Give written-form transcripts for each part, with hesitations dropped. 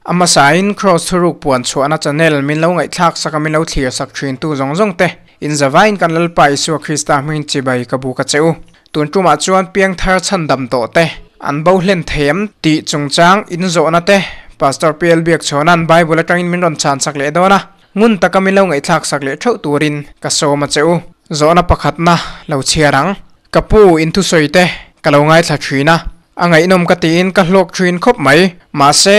A hmasain Kraws thuruk puan chhuahna channel min lo ngaihthlak sak a min lo thlir sak thin tu zawng zawng te in zavaiin kan Lalpa Isua Krista hmingin chibai ka buk a che u. Tun tumah chuan piangthar chhandam tawh te an bo hlen thei em tih chungchang in zawhna te Pastor PL Biakchhawna'n Bible atangin min rawn chhan sak leh dawn a, ngun taka min lo ngaihthlak sak leh theuh turin ka sawm a che u. Zawhna pakhatna lo chhiar ang. Ka pu in thusawi te ka lo ngaithla thin a, a ngaihnawm ka tiin ka hlawk thin khawp mai. Mahse,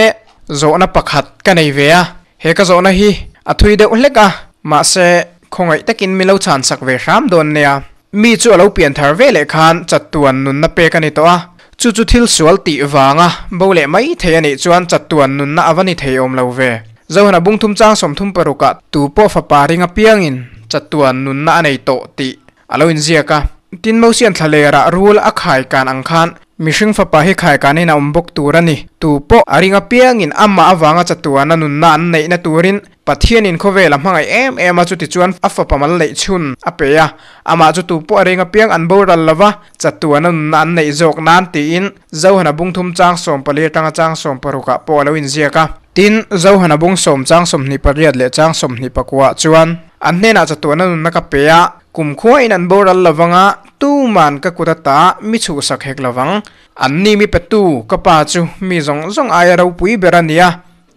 zawhna pakhat ka nei ve a, he ka zawhna hi a thui deuh hlek a, mahse, khawngaih takin mi lo chhansak ve hram dawn nia. Mi chu a lo pian thar ve leh khan chatuan nunna pek a ni tawh a, chu chu thil sual tih vanga bo leh mai thei a nih chuan chatuan nunna a va ni thei awm lo ve. Zohana bungthum chang 36 ah tu pawh fapa ring apiangin chatuan nunna a nei tawh tih A lo inziak a, Tin Mosian thlalerah rul a khaikan ang khan mihring fapa hi khaikanin a awm bawk tur a ni. Tu pawh a ring apiangin amah avanga chatuana nunna an neihna turin Pathianin khawvel a hmangaih em em a, chutichuan a fapa mal neih chhun a pe a, amah chu tu pawh a ring apiang an boral lova chatuana nunna an neih zawk nan tiin Zohana bung thum chang 14 atanga chang 16 ah pawh a lo inziak a. Tin, Zohana bung sawm chang 28 leh chang 29 ah chuan an hnenah chatuana nunna ka pe a, Kum khuain an boral lovanga tuman ka kut ata mi chhuhsak hek lovang. An ni mi petu ka pa chu mi zawng zawng aia ropui ber a nia,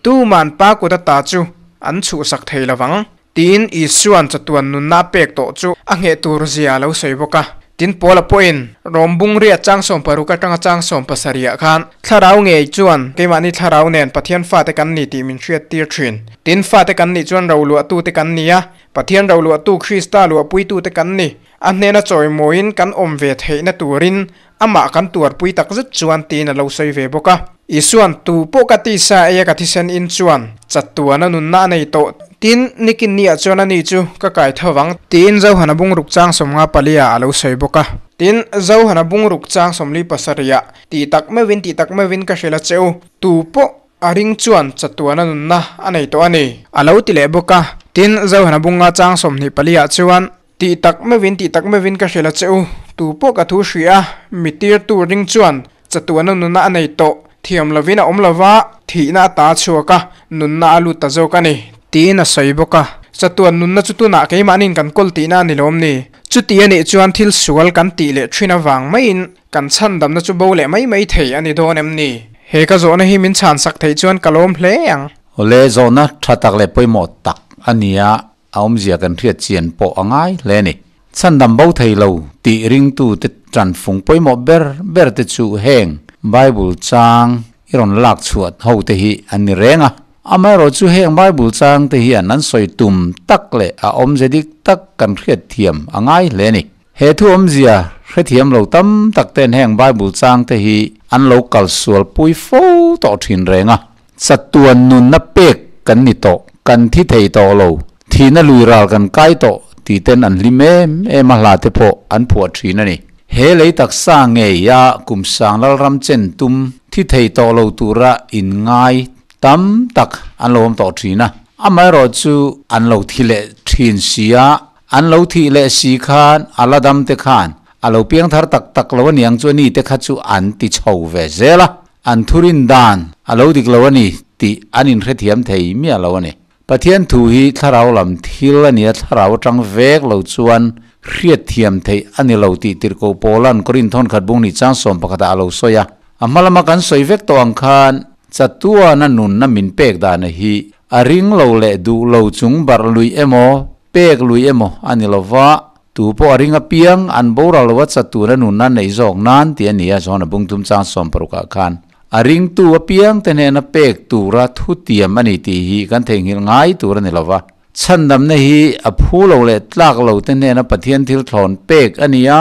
tuman pa kut ata chu an chhuhsak thei lovang. Tiin Isua'n chatuan nunna a pek tawh chu a ngheh tur zia a lo sawi bawk a. Tin Paula pawhin Rom bungria chang 16 atanga chang 17 ah khan thlarau ngei chuan keimahni thlarau nen Pathian fate kan ni tih min hriattir thin. Tin fate kan nih chuan roluahtute kan ni a, Pathian roluahtu Krista luahpuitute kan ni. A hnena chawimawiin kan awm ve theihna turin amah kan tuarpui takzet chuan tiin a lo sawi ve bawk a. Isua'n tu pawh ka tisa eia ka thisen in chuan chatuana nunna a nei tawh. Tin, nikin niah chuan ani chu ka kai tho vang. Tiin Zohana bungruk chang 54 ah a lo sawi bawk a. Tin, Zohana bungruk chang 47 ah, Tih tak meuhin, tih tak meuhin ka hrilh a che u, tu pawh A ring chuan chatuana nunna a nei tawh a ni. A lo ti leh bawk a. Tin, Zohana bunga chang 24 ah chuan, Tih tak meuhin, tih tak meuhin ka hrilh a che u, tu pawh ka thu hria a, mi tirtu ring chuan chatuana nunna a nei tawh, thiam lovin a awm lova, thihna a ta chhuak a, nunna a lut ta zawk a ni. Tiin a sawi bawk a. Chatuan nunna chu tunah keimahniin kan kawl tihna a ni lawm ni? Chuti a nih chuan thil sual kan tih leh thin avang maiin Kan chhandamna chu bo leh mai mai thei a ni dawn em ni? He ka zawhna hi min chhansak theih chuan ka lawm hle ang. Awle, zawhna tha tak leh pawimawh tak a nia, a awmzia kan hriat chian pawh a ngai hle a ni. Chhandam bo thei lo tih ringtute tanfung pawimawh ber ber te chu heng Bible chang i rawn lak chhuah ho te hi an ni reng a. Amaherawh chu heng Bible chang te hian an sawi tum tak leh a awmze dik tak kan hriat thiam a ngai hle a ni. He thu awmzia hrethiam lo tam tak ten heng Bible chang te hi an lo kal sual pui fo tawh thin reng a. Chatuan nunna pek kan ni tawh, kan thi thei tawh lo, thihna lui ral kan kai tawh tih ten an hlim em em a hla te pawh an phuah thin a ni. He lei taksa ngei a kum sang lalram chen tum thi thei tawh lo tura in ngai tam tak an lo awm tawh thin a. Amaherawh chu an lo thi leh thin si a, An lo thih leh si khan a la dam te khan a lo piang thar tak tak lo aniang chu ani te kha chu an ti chho ve zel a, an thurin dan a lo dik lo a ni tih an inhrethiam thei miah lo a ni. Pathian thu hi thlarau lam thil a nia thlarau atang vek lo chuan hriatthiam theih a ni lo tih tirhkoh Paula'n Korinth thawnkhat bung nih chang 11 ah a lo sawi a. A hma lama kan sawi vek tawh ang khan chatuana nunna min pek dana hi a ring lo leh duh lo chung barh lui emaw Pek lui emaw a ni lo va, tu pawh a ring apiang an boral lo a chatun a nunna neih zawk nan tih a ni a, John a bung tum chang 60 ah khan a ringtu apiang te hnena pek tura thutiam a ni tih hi kan theihnghilh ngai tur a ni lo va. Chhandamna hi a phu lo leh tlak lo te hnena Pathian thil thlawn pek a ni a,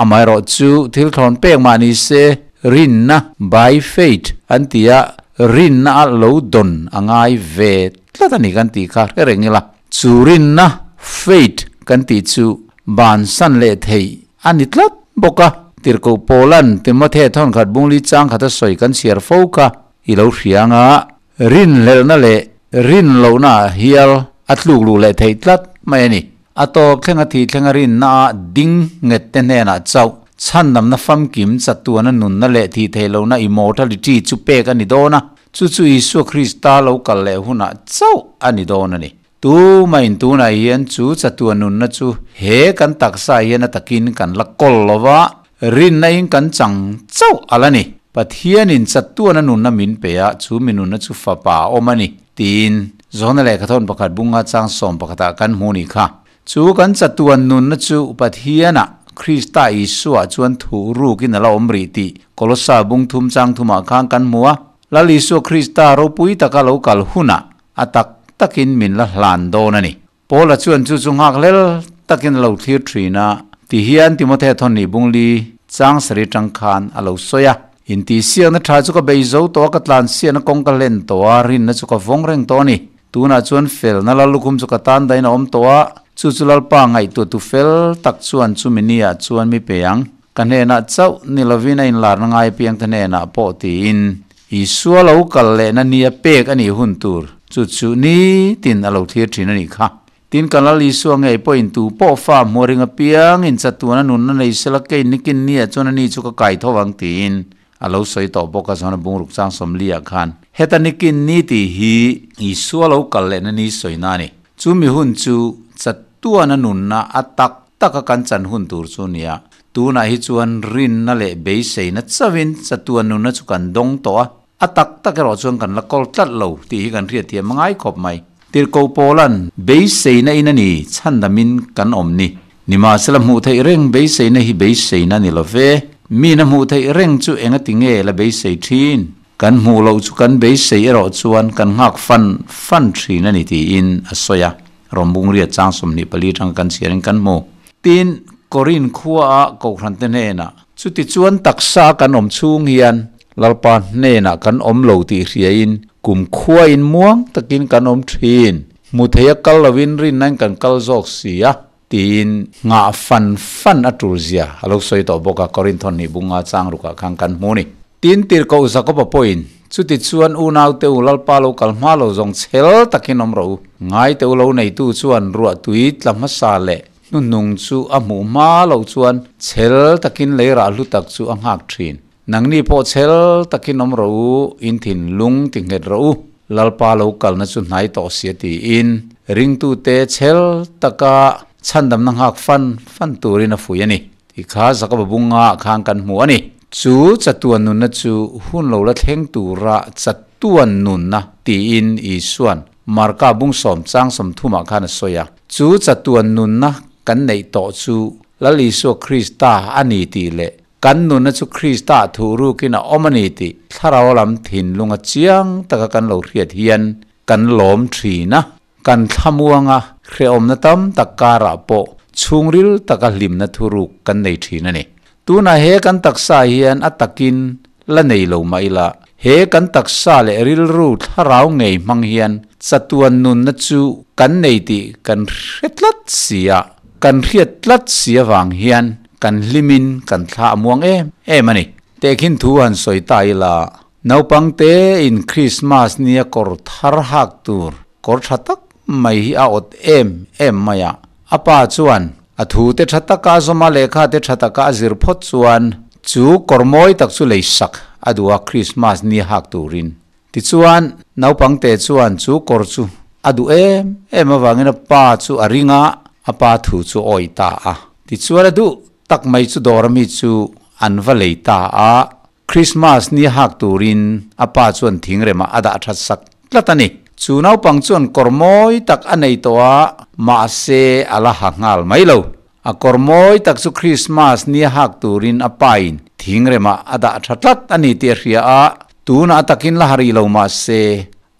amaherawh chu thil thlawn pek mah ni se rinna, by faith, an ti a, rinna a lo dawn a ngai ve tlat a ni kan tih kha hre reng ila. Chu rinna, faith, kan tih chu bansan leh theih a ni tlat bawk a. Tirhkoh Paula'n Timothea thawnkhat bungli chang khata sawi kan chhiar fo kha i lo hria anga rinhlelhna leh rinlohna ah hial a tluk luh leh theih tlat mai a ni. A tawp thlenga thih thlenga rinna ah ding nghet te hnenah chauh chhandamna famkim chatuana nunna leh thih theih lohna immortality chu pek a ni dawn a. Chu chu Isua Krista lo kal leh hunah chauh a ni dawn a ni. Tu mahin tunah hian chu chatuan nunna chu he kan taksa hian a takin kan la kawl lo va, rinna in kan chang chauh a la ni. Pathianin chatuana nunna min pe a, chu mi nunna chu Fapa a awm a ni, tiin Johana lehkhathawn pakhat bunga chang sawm pakhatah kan hmu ni kha. Chu kan chatuan nunna chu Pathianah, Krista Isuaah chuan thuh rukin a la awm rih tih Kolossa bung thum chang thumah khan kan hmu a. Lal Isua Krista ropui taka lo kal hunah a tak takin min la hlan dawn a ni. Paula chuan chu chu nghak hlel takin a lo thlir thin a, tihian Timothea thawn nih bungli chang sarih tang khan a lo sawi a. Intihsiakna tha chu ka bei zo tawh a, ka tlansiakna kawng ka hlen tawh a, rinna chu ka vawng reng tawh a ni. Tunah chuan felna lal lukhum chu ka tan dahin a awm tawh a, chu chu Lalpa ngaihtuah tu fel tak chuan chumi niah chuan mi pe ang. Ka hnenah chauh ni lovin a inlarna ngai apiang te hnenah pawh tiin Isua lo kal lehna nia pek a nih hun tur chu chu nitin a lo thlir thin a nih kha. Tin kan Lal Isua ngei pawhin tu pawh fa hmuh ring apiangin chatuana nunna nei sela kein nikin niah chuan ani chu ka kai tho ang tiin A lo sawi tawh bawk a, chuan a bungruk chang sawmliah khan heta nikin ni tih hi Isua lo kal lehna ni sawina a ni. Chu mi hun chu chatuana nunna a tak taka kan chan hun tur chu nia. Tunah hi chuan rinna leh beiseina chauhin chatuan nunna chu kan dawng tawh a, a tak tak erawh chuan kan la kawl tlat lo tih hi kan hriatthiam a ngai khawp mai. Tirhkoh Paula'n beiseina in a ni, chhandamin kan awm ni. Nimahsela hmuh theih reng beiseina hi beiseina a ni lo ve. Mina hmuh theih reng chu enga ti nge la beisei thin? Kan hmuh loh chu kan beisei erawh chuan kan nghak fan fan thin a ni tiin a sawi a. Rawmbungriat chang 24 tanga kan chhiarin kan hmu. Tin, Korin khuaah Kohhrante hnenah, Chutichuan taksa kan awm chhung hian Lalpa hnenah kan awm lo tih hriain kum khuain muang takin kan awm thin. Hmu thei a kal lovin rinnain kan kal zawk si a, tiin nghah fan fan a tul zia a lo sawi tawh bawk a, Korinthon nih bunga chang rukah khan kan hmu ni. Tin, tirhkoh Jakoba pawhin, Chutichuan unaute u Lalpa lo kal hma lo zawng chhel takin awm rawh u. Ngaite u lo neitu chuan ruahtui tla hmasa leh hnuhnung chu a hmuh hma loh chuan chhel takin leirah hlu tak chu a nghak thin. Nangni pawh chhel takin awm rawh u, in thinlung ti nghet rawh u, Lalpa lo kalna chu hnai tawh sia tiin ringtute chhel taka chhandamna nghak fan fan turin a fui a ni tih kha Jakoba bunga ah khan kan hmu a ni. Chu chatuan nunna chu hun lo la thleng tura chatuan nunna tiin Isua'n Marka bung sawm chang sawmthumah khan a sawi a. Chu chatuan nunna kan neih tawh chu Lal Isua Krista a ni tih leh Kan nunna chu Krista thuh rukin a awm a ni tih thlarau lam thinlunga chiang taka kan lo hriat hian kan lawm thin a, kan thlamuang a, hrehawmna tam tak karah pawh chhungril taka hlimna thuruk kan nei thin a ni. Tunah he kan taksa hian a takin la nei lo mah ila, he kan taksa leh rilru thlarau ngei hmang hian chatuan nunna chu kan nei tih kan hre tlat si a, kan hriat tlat si avang hian Kan hlimin kan thla a muang em em a ni. Tehkhin thu han sawi ta ila, naupang tein Krismas nia kawr thar hak tur kawr tha tak mai hi a awt em em mai a. A pa chuan a thu te tha taka a zawm a, lehkha te tha taka a zir phawt chuan chu kawr mawi tak chu lei sak a duh a Krismas nia hak turin. Tichuan, naupang te chuan chu kawr chu a duh em em avangin a pa chu a ring a, a pa thu chu a awih ta a. Tichuan a duh tak mai chu dawr ami chu an va lei ta a, Christmas ni hak turin a pa chuan thingremah a dah that sak tlat a ni. Chu naupang chuan kawr mawi tak a nei tawh a, mahse a la ha nghal mai lo. A kawr mawi tak chu Christmas ni hak turin a pain thingremah a dah tha tlat a ni tih a hria a, tunah a takin la ha rih lo mah se,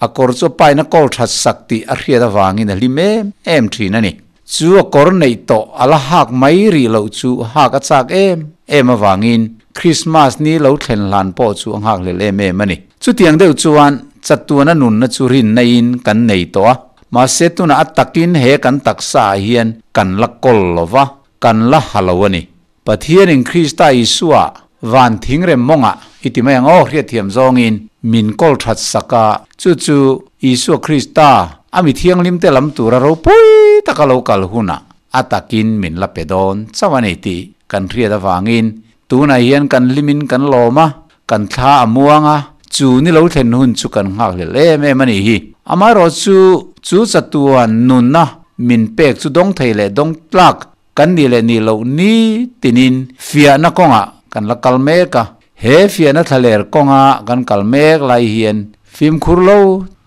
a kawr chu a pain a kawl that sak tih a hriat avangin a hlim em em thin a ni. Chu a kawr neih tawh a la hak mai rih loh chu hak a chak em em avangin Christmas ni lo thlen hlan pawh chu a nghakhlel em em a ni. Chutiang deuh chuan chatuana nunna chu rinna in kan nei tawh a, Mahse tunah a takin he kan taksa ah hian kan la kawl lo va, kan la ha lo a ni. Pathianin Krista Isua van thingrem mawngah i ti mai ang aw hriatthiam zawngin min kawl that sak a, chu chu Isua Krista a mi thianghlim te lam tura ropui taka lo kal hunah a takin min la pe dawn chauh a ni tih kan hriat avangin tunah hian kan hlimin kan lawm a, kan thla a muang a, Chu ni lo thlen hun chu kan nghakhlel em em a nih hi. Amaherawhchu, chu chatuan nunna min pek chu dawng thei leh dawng tlak kan nih leh nih loh ni tinin fiahna kawngah kan la kal mek a. He fiahna thlaler kawnga kan kal mek lai hian fimkhur lo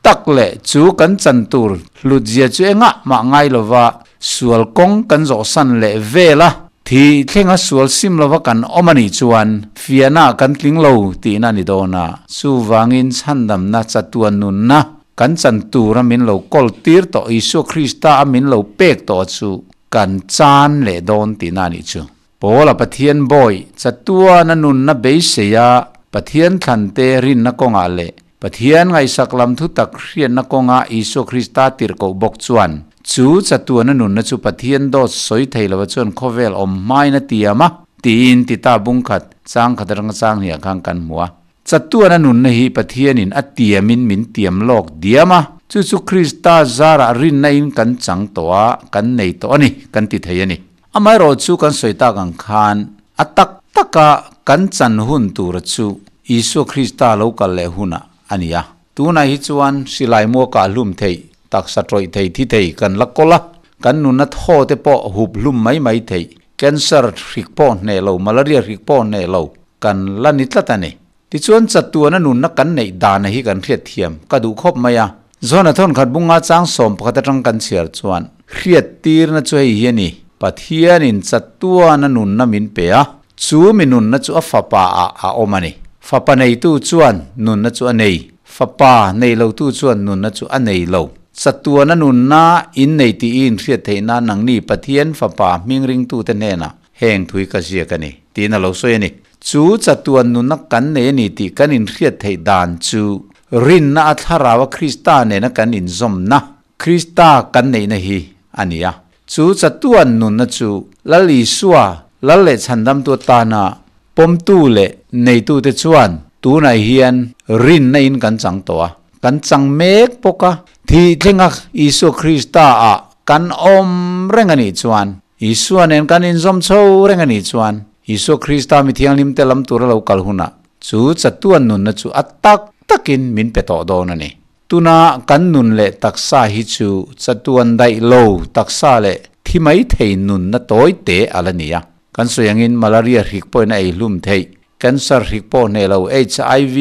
tak leh chu kan chan tur hlutzia chu engah mah ngai lova sual kawng kan zawhsan leh vel a. Thih thlenga sual sim lova kan awm a nih chuan fiahna kan tling lo tihna a ni dawn a. Chuvangin chhandamna chatuan nunna kan chan tura min lo kawl tir tawh Isua Krista a min lo pek tawh chu kan chan leh dawn tihna a nih chu. Paula Pathian bawi chatuana nunna beisei a Pathian thlante rinna kawngah leh Pathian ngaihsak lam thu tak hriatna kawnga Isua Krista tirhkoh bawk chuan, Chu chatuana nunna chu Pathian dawt sawi thei lova chuan khawvel awm hmain a tiam a, tiin Tita bungkhat chang khat atanga chang hniah khan kan hmu a. Chatuana nunna hi Pathianin a tiamin min tiam lawk diam a, chu chu Krista zarah rinna in kan chang tawh a, kan nei tawh a ni, kan ti thei a ni. Amaherawhchu kan sawi tak ang khan a tak taka kan chan hun tura chu Isua Krista lo kal leh hunah a ni a. Tunah hi chuan silai muakah hlum theih, taksa tawih thei thi thei kan la kawl a, kan nunna thaw te pawh hup hlum mai mai theih, cancer hrik pawh hneh lo, malaria hrik pawh hneh lo kan la ni tlat a ni. Tichuan chatuana nunna kan neih dana hi kan hriat thiam ka duh khawp mai a. Zona thawnkhat bunga chang 11 atang kan chhiar chuan hriat tirna chu hei hi a ni, Pathianin chatuana nunna min pe a, chu mi nunna chu a fapa ah a awm a ni. Fapa neitu chuan nunna chu a nei, fapa nei lotu chuan nunna chu a nei lo. Chatuana nunna in nei tih i inhriat theih nan nangni Pathian fapa hming ringtute hnenah heng thui ka ziak a ni, tiin a lo sawi a ni. Chu chatuan nunna kan nei a ni tih kan inhriat theih dan chu rinna a thlarau a Krista nena kan inzawmna, Krista kan neihna hi a ni a. Chu chatuan nunna chu Lal Isua, Lal leh Chhandamtu atana pawmtu leh neitute chuan tunah hian rinna in kan chang tawh a, kan chang mek bawk a. Thih thlenga Isua Krista ah kan awm reng a nih chuan Isua nen kan inzawm chho reng a nih chuan Isua Krista mi thianghlimte lam tura lo kal hunah chu chatuan nunna chu a tak takin min pe tawh dawn a ni. Tuna kan nun leh taksa hi chu chatuan daih lo taksa leh thi mai thei nunna tawi te a la ni a. Kan sawi angin malaria hrik pawhin a ei hlum theih, cancer hrik pawh hneh lo, HIV,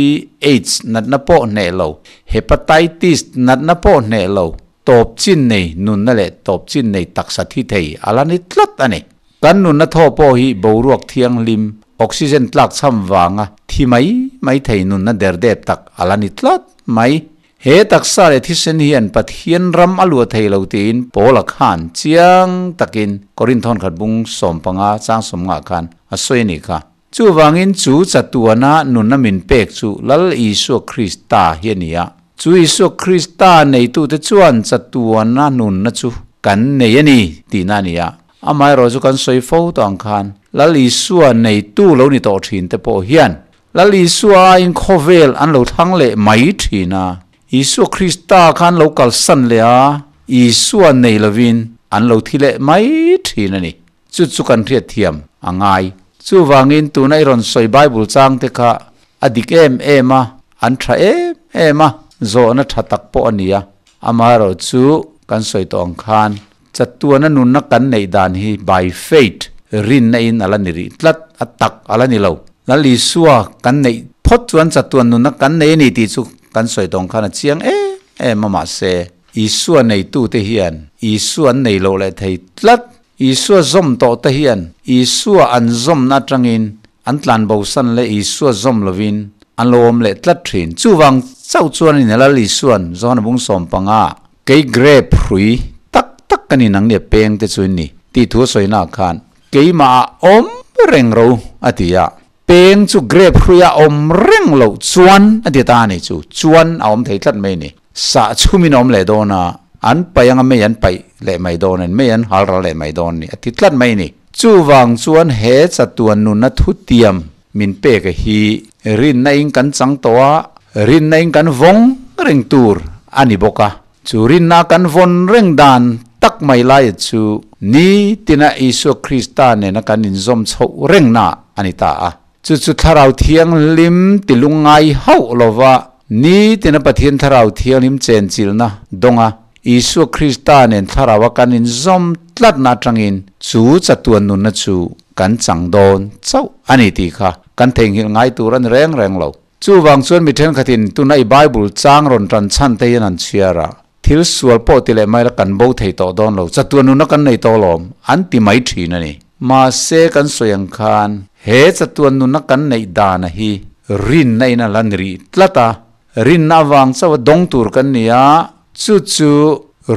aids natna pawh hneh lo, hepatitis natna pawh hneh lo, Tawp chin nei nunna leh tawp chin nei taksa thi thei a la ni tlat a ni. Kan nunna thaw pawh hi boruak thianghlim, oxygen tlak chham vanga thi mai mai thei nunna derdep tak a la ni tlat mai. He taksa leh thisen hian Pathian ram a luah thei lo tiin Paula khan chiang takin Korinth thawnkhat bung 15 chang 50 khan a sawi a nih kha. Chuvangin chu chatuana nunna min pek chu Lal Isua Krista hi a ni a. Chu Isua Krista neitute chuan chatuana nunna chu kan nei a ni tihna a ni a. Amaherawh chu kan sawi fo tawh ang khan Lal Isua neitu lo ni tawh thin te pawh hian Lal Isua aiin khawvel an lo thlang leh mai thin a. Isua Krista kha an lo kalsan leh a, Isua nei lovin an lo thi leh mai thin a ni. Chu chu kan hriat thiam a ngai. Chuvangin tuna i rawn sawi Bible chang te kha a dik em em a, an tha em em a, zawhna tha tak pawh a ni a. Amaherawh chu kan sawi tawh ang khan chatuana nunna kan neih dan hi by faith, rinna in a la ni rih tlat, a tak a la ni lo. Lal Isua kan neih phawt chuan chatuan nunna kan nei a ni tih chu kan sawi tawh ang khan a chiang em em a, mahse Isua neitute hian Isua an nei loh leh thei tlat. Isua zawm tawh te hian Isua an zawmna atangin an tlan bosan leh Isua zawm lovin an lo awm leh tlat thin. Chuvang chauh chuan in Lal Isuan Johana bung 15, Kei grape hrui tak tak ka ni nang nia peng te chu in ni tih thu a sawina khan keimah ah awm reng ro a ti a. Peng chu grape hruia awm reng loh chuan a ti ta a ni chu chuan a awm thei tlat mai a ni. Sah chhumin a awm leh dawn a, an paih anga mei an paih leh mai dawn a ni, mei an hal ral leh mai dawn a ni a ti tlat mai a ni. Chuvang chuan he chatuan nunna thutiam min pek a hi rinna in kan chang tawh a, rinna in kan vawng reng tur a ni bawk a. Chu rinna kan vawn reng dan tak mai laia chu ni tina Isua Krista nena kan inzawm chhoh rengna a ni ta a. Chu chu Thlarau Thianghlim ti lungngai hauh lova nitina Pathian Thlarau Thianghlim chenchilhna dawnga Isua Krista nen Thlaraua kan inzawm tlatna atangin chu chatuan nunna chu kan chang dawn chauh a ni tih kha kan theihnghilh ngai tur a ni reng reng lo. Chuvang chuan mi thenkhatin tuna i Bible chang rawn tan chhan te hian an chhiar a, thil sual pawh ti leh mai la kan bo thei tawh dawn lo, chatuan nunna kan nei tawh lawm an ti mai thin a ni. Mahse kan sawi ang khan he chatuan nunna kan neih dana hi rinna in a la ni rih tlat a, rinna avang chauha dawng tur kan ni a, chu chu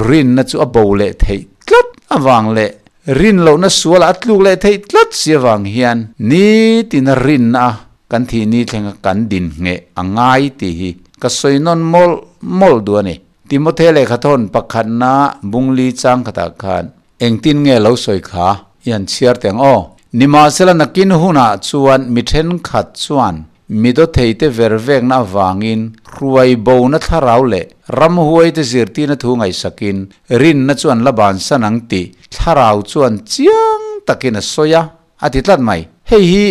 rinna chu a bo leh theih tlat avang leh rin lohna sualah a tluk leh theih tlat si avang hian nitina rinna Kan thih ni thlenga kan din ngheh a ngai tih hi ka sawi nawn mawlh mawlh duh a ni. Timothe lehkhathawn pakhatna bungli chang khatah khan engtin nge lo sawi kha i han chhiar teh ang aw. Nimahsela nakin hunah chuan mi thenkhat chuan mi dawtheite ver vekna avangin hruai bona thlarau leh ramhuaite zirtirna thu ngaihsakin rinna chu an la bansan ang tih thlarau chuan chiang takin a sawi a. A ti tlat mai. Hei hi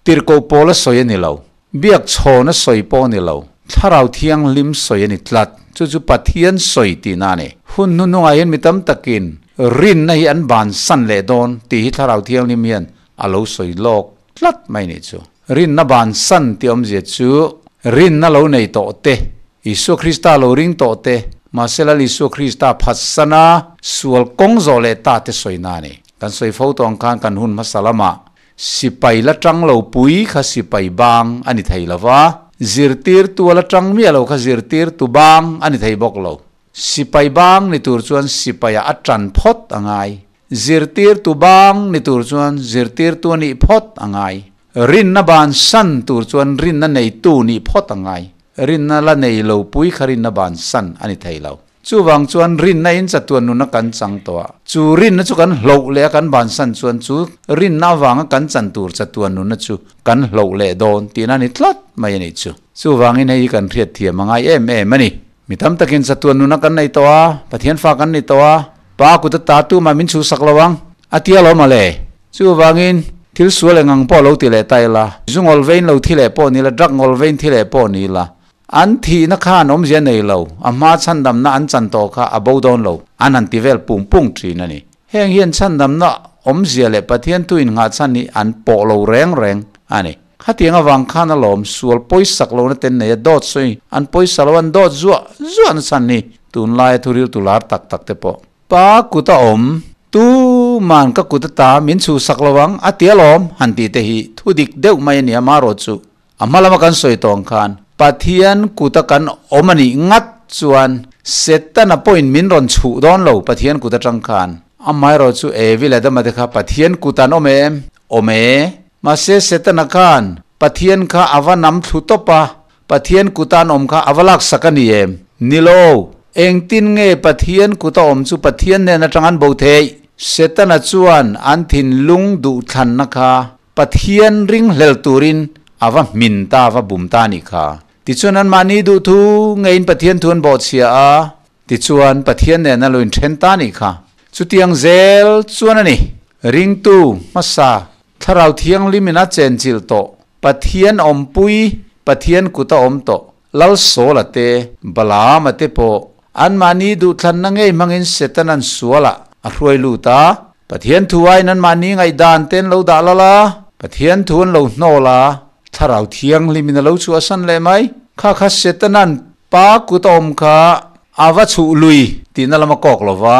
tirhkoh pawl a sawi a ni lo. Biak chhawn a sawi pawh a ni lo. Thlarau Thianghlim sawi a ni tlat. Chu chu Pathian sawi tihna a ni. Hun hnuhnungah hian mi tam takin rinna hi an bansan leh dawn tih hi Thlarau Thianghlim hian a lo sawi lawk tlat mai nih chu. Rinna bansan tih awmzia chu rinna lo nei tawh te, Isua Krista lo ring tawh te, mahse Lal Isua Krista phatsana sual kawng zawh leh ta te sawina a ni. Kan sawi fo tawh ang khan kan hun hmasa lamah sipai la tang lo pui kha sipai bang a ni thei lo va, zirtirtu a la tang miah lo kha zirtirtu bang a ni thei bawk lo. Sipai bang ni tur chuan sipaiah a tan phawt a ngai. Zirtirtu bang ni tur chuan zirtirtu a nih phawt a ngai. Rinna bansan tur chuan rinna neitu nih phawt a ngai. Rinna la nei lo pui kha rinna bansan a ni thei lo. Chuvang chuan rinna in chatuan nuna kan chang tawh a, chu rinna chu kan hloh leh a kan bansan chuan chu rinna avanga kan chan tur chatuan nuna chu kan hloh leh dawn tihna a ni tlat mai a nih chu. Chuvangin hei hi kan hriat thiam a ngai em em a ni. Mi tam takin chatuan nuna kan nei tawh a, Pathian fa kan ni tawh a, Pa kut a ta tumah min chhuhsak lo ang, a ti alawm a le. Chuvangin thil sual eng ang pawh lo ti leh ta ila, zu ngawl vein lo thi leh pawh ni la, drug ngawl vein thi leh pawh ni la, An thihna khan awmzia nei lo, a hma chhandamna an chan tawh kha a bo dawn lo, an han ti vel pung pung thin a ni. Heng hian chhandamna awmzia leh Pathian tu innghah chhan hi an pawh lo reng reng a ni. Khatiang avang khan alawm sual pawisak lohna ten nei a dawt sawi an pawisa lo an dawt zuah zuahna chhan hi tunlaia thuril tu lar tak tak te pawh Pa kut a awm, tu man ka kut ata min chhuhsak lo ang a ti alawm han tih te hi thu dik deuh mai a ni a marawh chu. A hma lama kan sawi tawng khan Pathian kuta kan awm a nih ngat chuan Setana pawhin min rawn chhuh dawn lo Pathian kut atang khan. Amaherawh chu Evi leh Adama te kha Pathian kut an awm em? Awm e. Mahse Setana khan Pathian kha a va nam thlu tawp a, Pathian kuta an awm kha a va laksak a ni em? Ni lo. Engtin nge Pathian kuta awm chu Pathian nen atang an bo theih? Setana chuan an thinlung duhthlanna kha Pathian ringhlel turin a va hmin ta, a va bum ta a nih kha. Tichuan anmahni duhthu ngeiin Pathian thu an bawhchhia a, tichuan Pathian nen a lo inthen ta a nih kha. Chutiang zel chuan a ni. Ringtu hmasa, Thlarau Thianghlimin a chenchilh tawh, Pathian awmpui, Pathian kut a awm tawh, Lalsawla te, Balaama te pawh anmahni duhthlanna ngei hmangin Setanan sualah a hruai lut a, Pathian thu aiin anmahni ngaihdan te an lo dah lal a, Pathian thu an lo hnawl a, Thlarau Thianghlimin a lo chhuahsan leh mai. Kha kha Setanan pa kut a awm kha a va chhuh lui tihna lam a kawk lo va,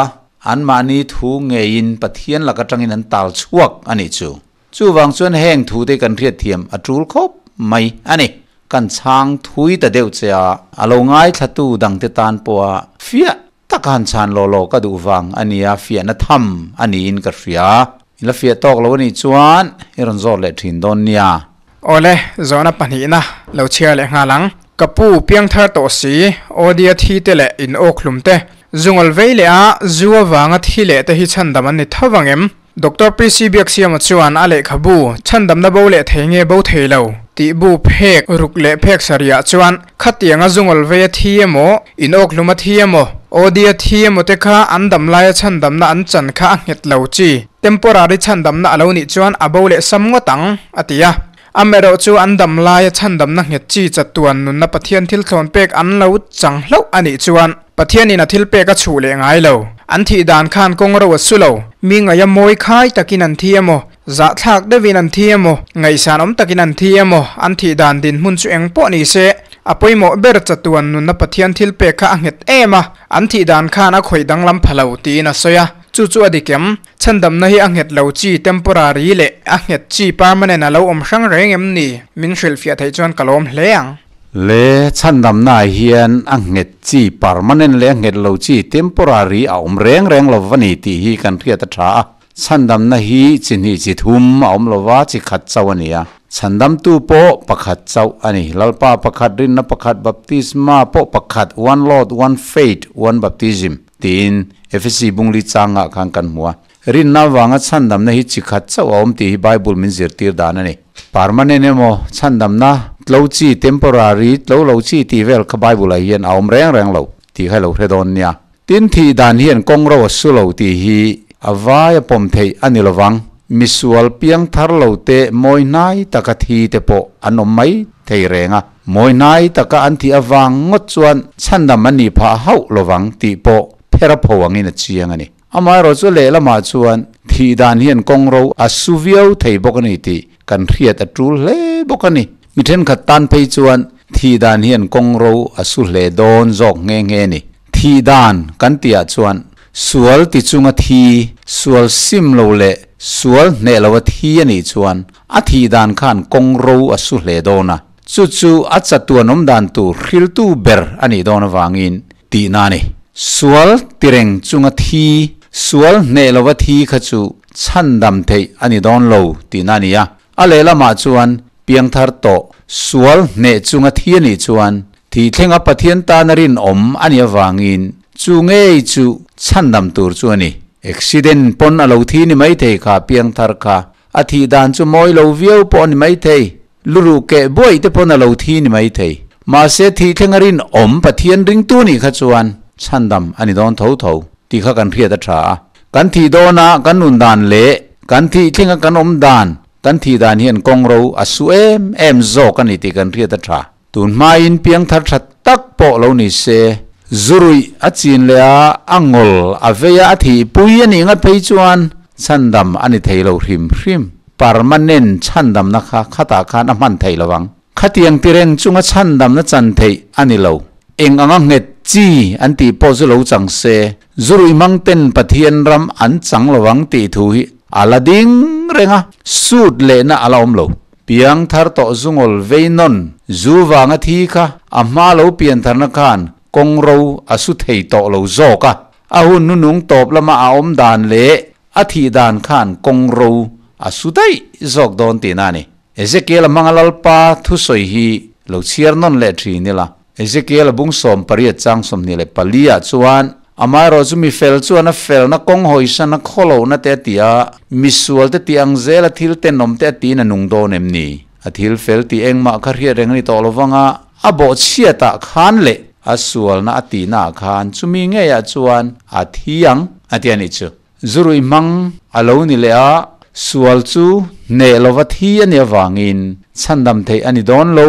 anmahni thu ngeiin Pathian lak atangin an tal chhuak a nih chu. Chuvang chuan heng thu te kan hriatthiam a tul khawp mai a ni. Kan chhang thui ta deuh che a, a lo ngaithlatu dangte tan pawha fiah taka han chhan law law ka duh vang a nia, fiahna tham a niin ka hria. I la fiah tawk lo a nih chuan i rawn zawt leh thin dawn nia. Awle, zawhna pahnihna lo chhiar leh nghal ang. Ka pu piangthar tawh si, Odia thi te leh in awkhlum te, zungawl vei leh a zu avanga thi leh te hi chhandam an ni tho vang em? Doctor PC Biaksiama chuan a lehkhabu, Chhandamna bo leh thei nge bo thei lo? tih bu phek ruk leh phek sarihah chuan khatianga zungawl vei a thi emaw, in awkhlum a thi emaw, OD a thi emaw te kha an dam laia chhandamna an chan kha a nghet lo chi. Temporary chhandamna a lo nih chuan a bo leh sam ngawt ang, a ti a. Amaherawhchu an dam laia chhandamna nghet chi chatuan nunna Pathian thil thlawn pek an lo chang hlauh a nih chuan Pathianin a thil pek a chhuh leh ngai lo. An thih dan khan kawng ro a su lo. Mi ngaia mawi khai takin an thi emaw, zahthlak deuhin an thi emaw, ngaihsan awm takin an thi emaw, an thih dan dinhmun chu eng pawh ni se, a pawimawh ber chatuan nunna Pathian thil pek kha a nghet em a, an thih dan khan a khawih danglam pha lo tiin a sawi a. Chu chu a dik em? Chhandamna hi a nghet lo chi temporary leh a nghet chi permanent a lo awm hrang reng em ni? Min hrilhfiah theih chuan ka lawm hle ang. Le chhandamnaah hian a nghet chi permanent leh a nghet lo chi temporary a awm reng reng lo va ni tih hi kan hriat a tha a. Chhandamna hi chi hnih chi thum a awm lo va, chi khat chauh a ni a. Chhandamtu pawh pakhat chauh a ni. Lalpa pakhat, rinna pakhat, baptisma pawh pakhat, one Lord, one faith, one baptism. Tiin Efesi bungli changah khan kan hmu a. Rinna avanga chhandamna hi chi khat chauh a awm tih hi Bible min zirtir dan a ni. Permanent emaw chhandamna tlo chi, temporary, tlo lo chi tih vel kha Bible ah hian a awm reng reng lo tih kha i lo hre dawn nia. Tin thih dan hian kawng ro a su lo tih hi a vai a pawm theih a ni lovang. Misual piang thar lo te mawi hnai taka thi te pawh an awm mai thei reng a. Mawi hnai taka an thih avang ngawt chuan chhandam an nih phah hauh lovang tih pawh phera pho angin a chiang a ni. Amaherawhchu lehlamah chuan thih dan hian kawng ro a su viau thei bawk a ni tih kan hriat a tul hle bawk a ni. Mi thenkhat tan phei chuan thih dan hian kawng ro a su hle dawn zawk nghe nghe a ni. Thih dan kan tihah chuan sual ti chunga thi, sual sim lo leh sual hneh loa thi a nih chuan a thih dan khan kawng ro a su hle dawn a. Chu chu a chatuan awm dan tur hriltu ber a nih dawn avangin tihna a ni. Sual tireng chunga thi, sual hneh lova thi kha chu chhandam theih a ni dawn lo tihna a ni a. A lehlamah chuan piangthar tawh sual hneh chunga thi a nih chuan thih thlenga Pathian tana rinawm a nih avangin chu ngei chu chhandam tur chu a ni. Accident pawn a lo thi ni maithei kha piangthar kha a thih dan chu mawi lo viau pawh a ni maithei. Luruh keh buaih te pawn a lo thi ni mai thei. Mahse thih thleng a rinawm Pathian ringtu nih kha chuan chhandam a ni dawn tho tho tih kha kan hriat a tha a. Kan thih dawna kan nun dan leh kan thih thlenga kan awm dan, kan thih dan hian kawng ro a su em em zawk a ni tih kan hriat a tha. Tun hmain piangthar tha tak pawh lo ni se, zuruih a chin leh a, a ngawl a vei a, a thihpui a nih ngat phei chuan chhandam a ni thei lo hrim hrim. Permanent chhandamna kha khatah khan a hman theih lo ang. Khatiang tireng chunga chhandamna chan theih a ni lo. Eng anga nghet chi an tih pawh chu lo chang se, zuruih hmang ten Pathian ram an chang lo ang tih thu hi a la ding reng a, sut lehna a la awm lo. Piang thar tawh zungawl vei nawn zu vanga thi kha a hma lo pian tharna khan kawng ro a su thei tawh lo zawk a, a hun nunung tawp lama a awm dan leh a thih dan khan kawng ro a su daih zawk dawn tihna a ni. Ezekiel-a hmanga Lalpa thusawi hi lo chhiar nawn leh thin ila. Ezekiel-a bung 18 chang 24 ah chuan, Amaherawhchu mi fel chuan a felna kawng hawisana khawlohna te a ti a, misual te tih ang zela thil tenawm te a tiin a nung dawn em ni? A thil fel tih engmah kha hriat reng a ni tawh lovang a, a bawhchhiatah khan leh a sualna a tihnaah khan chumi ngeiah chuan a thi ang, a ti a nih chu. Zuruih hmang a lo ni leh a, sual chu hneh lova thi a nih avangin chhandam theih a ni dawn lo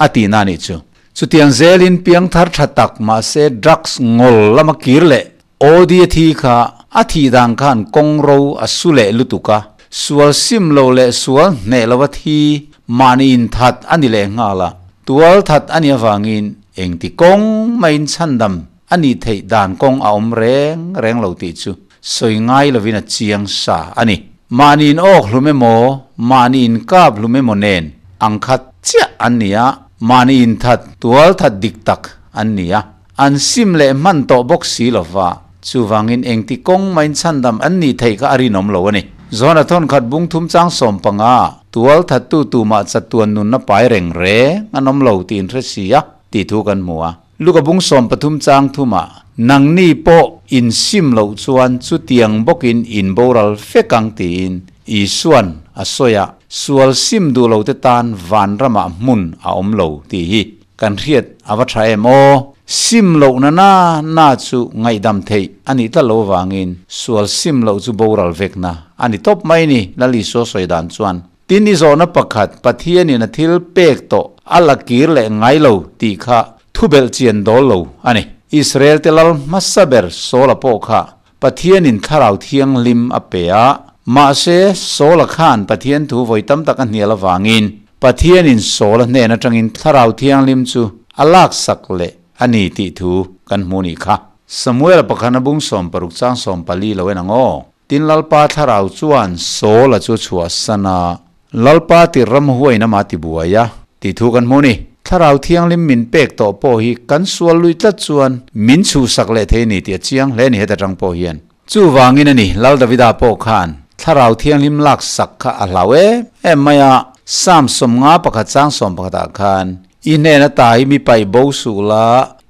a tihna a nih chu. Chutiang zelin piangthar tha tak mahse drugs ngawl lama kir leh OD a thi kha a thih dan khan kawng ro a su leh lutuk a, sual sim lo leh sual hneh lova thi mahni inthat a ni leh nghal a, tual that a nih avangin engti kawng maiin chhandam A nih theih dan kawng a awm reng reng lo tih chu sawi ngai lovin a chiang sa a ni. Mahni in awk hlum emaw, mahni in kap hlum emaw nen ang khat chiah an ni a, mahni in that tual that dik tak an ni a, an sim leh hman tawh bawk si lova, chuvangin engti kawng main chhandam an nih theih kha a rinawm lo a ni. Zawna thawnkhat bung thum chang 15 tual thattu tumah chatuan nunna pai reng reng an awm lo tih in hre si a tih thu kan hmu a. Luka bung 13 chang thumah, Nangni pawh in sim loh chuan chutiang bawkin in boral fek ang tiin Isua'n a sawi a, sual sim duh lote tan vanramah hmun a awm lo tih hi kan hriat a va tha em aw? Sim lohna na na chu ngaihdam theih a nih tlat lo avangin sual sim loh chu boral vekna a ni tawp mai ni, Lal Isua sawi dan chuan. Tin i zawhna pakhat, Pathianin a thil pek tawh a la kir leh ngai lo tih kha thubelh chian dawl lo a ni. Israel te lal hmasa ber Saula pawh kha Pathianin Thlarau Thianghlim a pe a, mahse Saula khan Pathian thu vawi tam tak a hnial avangin Pathianin Saula hnen atangin Thlarau Thianghlim chu a laksak leh a ni tih thu kan hmu nih kha. Samuel pakhana bung 60 chang 14 lo en ang aw. Tin Lalpa Thlarau chuan Saula chu chhuahsan a, Lalpa tir ramhuaiin amah ti buai a, tih thu kan hmu a ni. Thlarau Thianghlim min pek tawh pawh hi kan sual lui tlat chuan min chhuhsak leh thei a ni tih a chiang hle a ni heta tang pawh hian. Chuvangin a ni, Lal Davida pawh khan Thlarau Thianghlim laksak kha a hlau em em mai a, Psalm 51 chang 11 ah khan, I hnena ta hi mi paih bo suh la,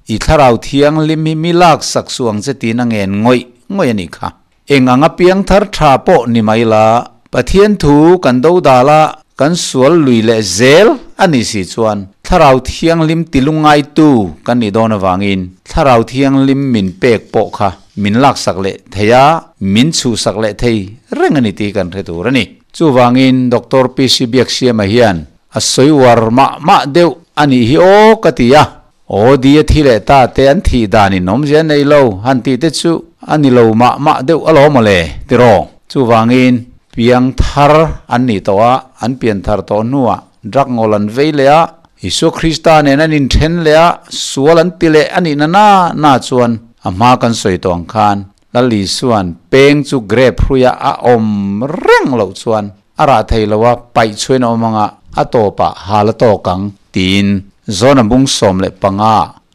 i Thlarau Thianghlim hi mi laksak suh ang che tiin a ngen ngawih ngawih a nih kha. Eng anga piangthar tha pawh ni mai la, Pathian thu kan do dal a, kan sual lui leh zel a nih si chuan Thlarau Thianghlim ti lungngaitu kan nih dawn avangin Thlarau Thianghlim min pek pawh kha min laksak leh thei a, min chhuhsak leh thei reng a ni tih kan hre tur a ni. Chuvangin Doctor PC Biaksiama hian a sawi uar mah mah deuh a nih hi aw ka ti a, Aw di a thi leh ta te an thih dan in awmzia nei lo han tih te chu a ni lo mah mah deuh alawm mawle tiraw? Chuvangin piang thar an nih tawh a, an pian thar tawh hnuah drug ngawl an vei leh a, Isua Krista nen an inthen leh a, sual an ti leh a nih na na na chuan a hma kan sawi tawh ang khan Lal Isua'n peng chu grape hruia a awm reng loh chuan a rah thei lo a, paih chhuain a awm ang a, a tawpah hal a tawk ang tiin Zona bung 15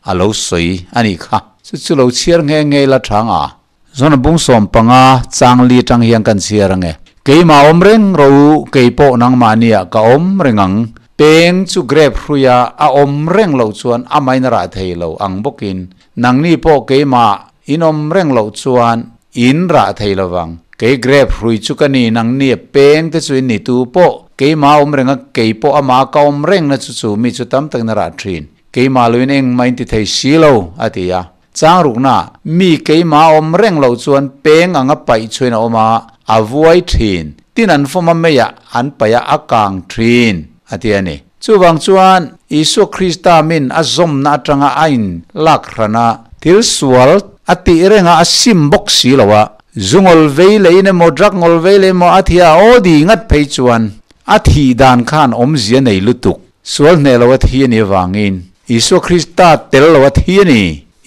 a lo sawi a nih kha. Chu chu lo chhiar nghe nghe ila tha ang a. Zona bung 15 chang li atang hian kan chhiar ang e. Keimah awm reng rawh u, kei pawh nangmahniah ka awm reng ang. Peng chu grape hruia a awm reng loh chuan amahin a rah thei lo ang bawkin Nangni pawh keimah in awm reng loh chuan in rah thei lovang. Kei grape hrui chu ka ni, nangni a peng te chu in ni tu pawh keimah awm reng a, kei pawh amah ka awm reng na chu chu mi chu tam takin a rah thin. Keimah lo in engmah in ti thei si lo, a ti a. Chang rukna, mi keimah awm reng loh chuan peng anga paih chhuin a awm a, a vuai thin. Tin an fawm a meiah an paih a, a kang thin, a ti a ni. Chuvang chuan, Isua Krista min a zawmna atanga a in lak hran a, thil sual a tih reng a, a sim bawk si lo a, zu ngawl vei leh in emaw, drug ngawl vei leh emaw a thi a, aw di ngat phei chuan a thih dan khan awmzia nei lutuk, sual hneh lo a thi a nih avangin Isua Krista tel lo a thi a ni,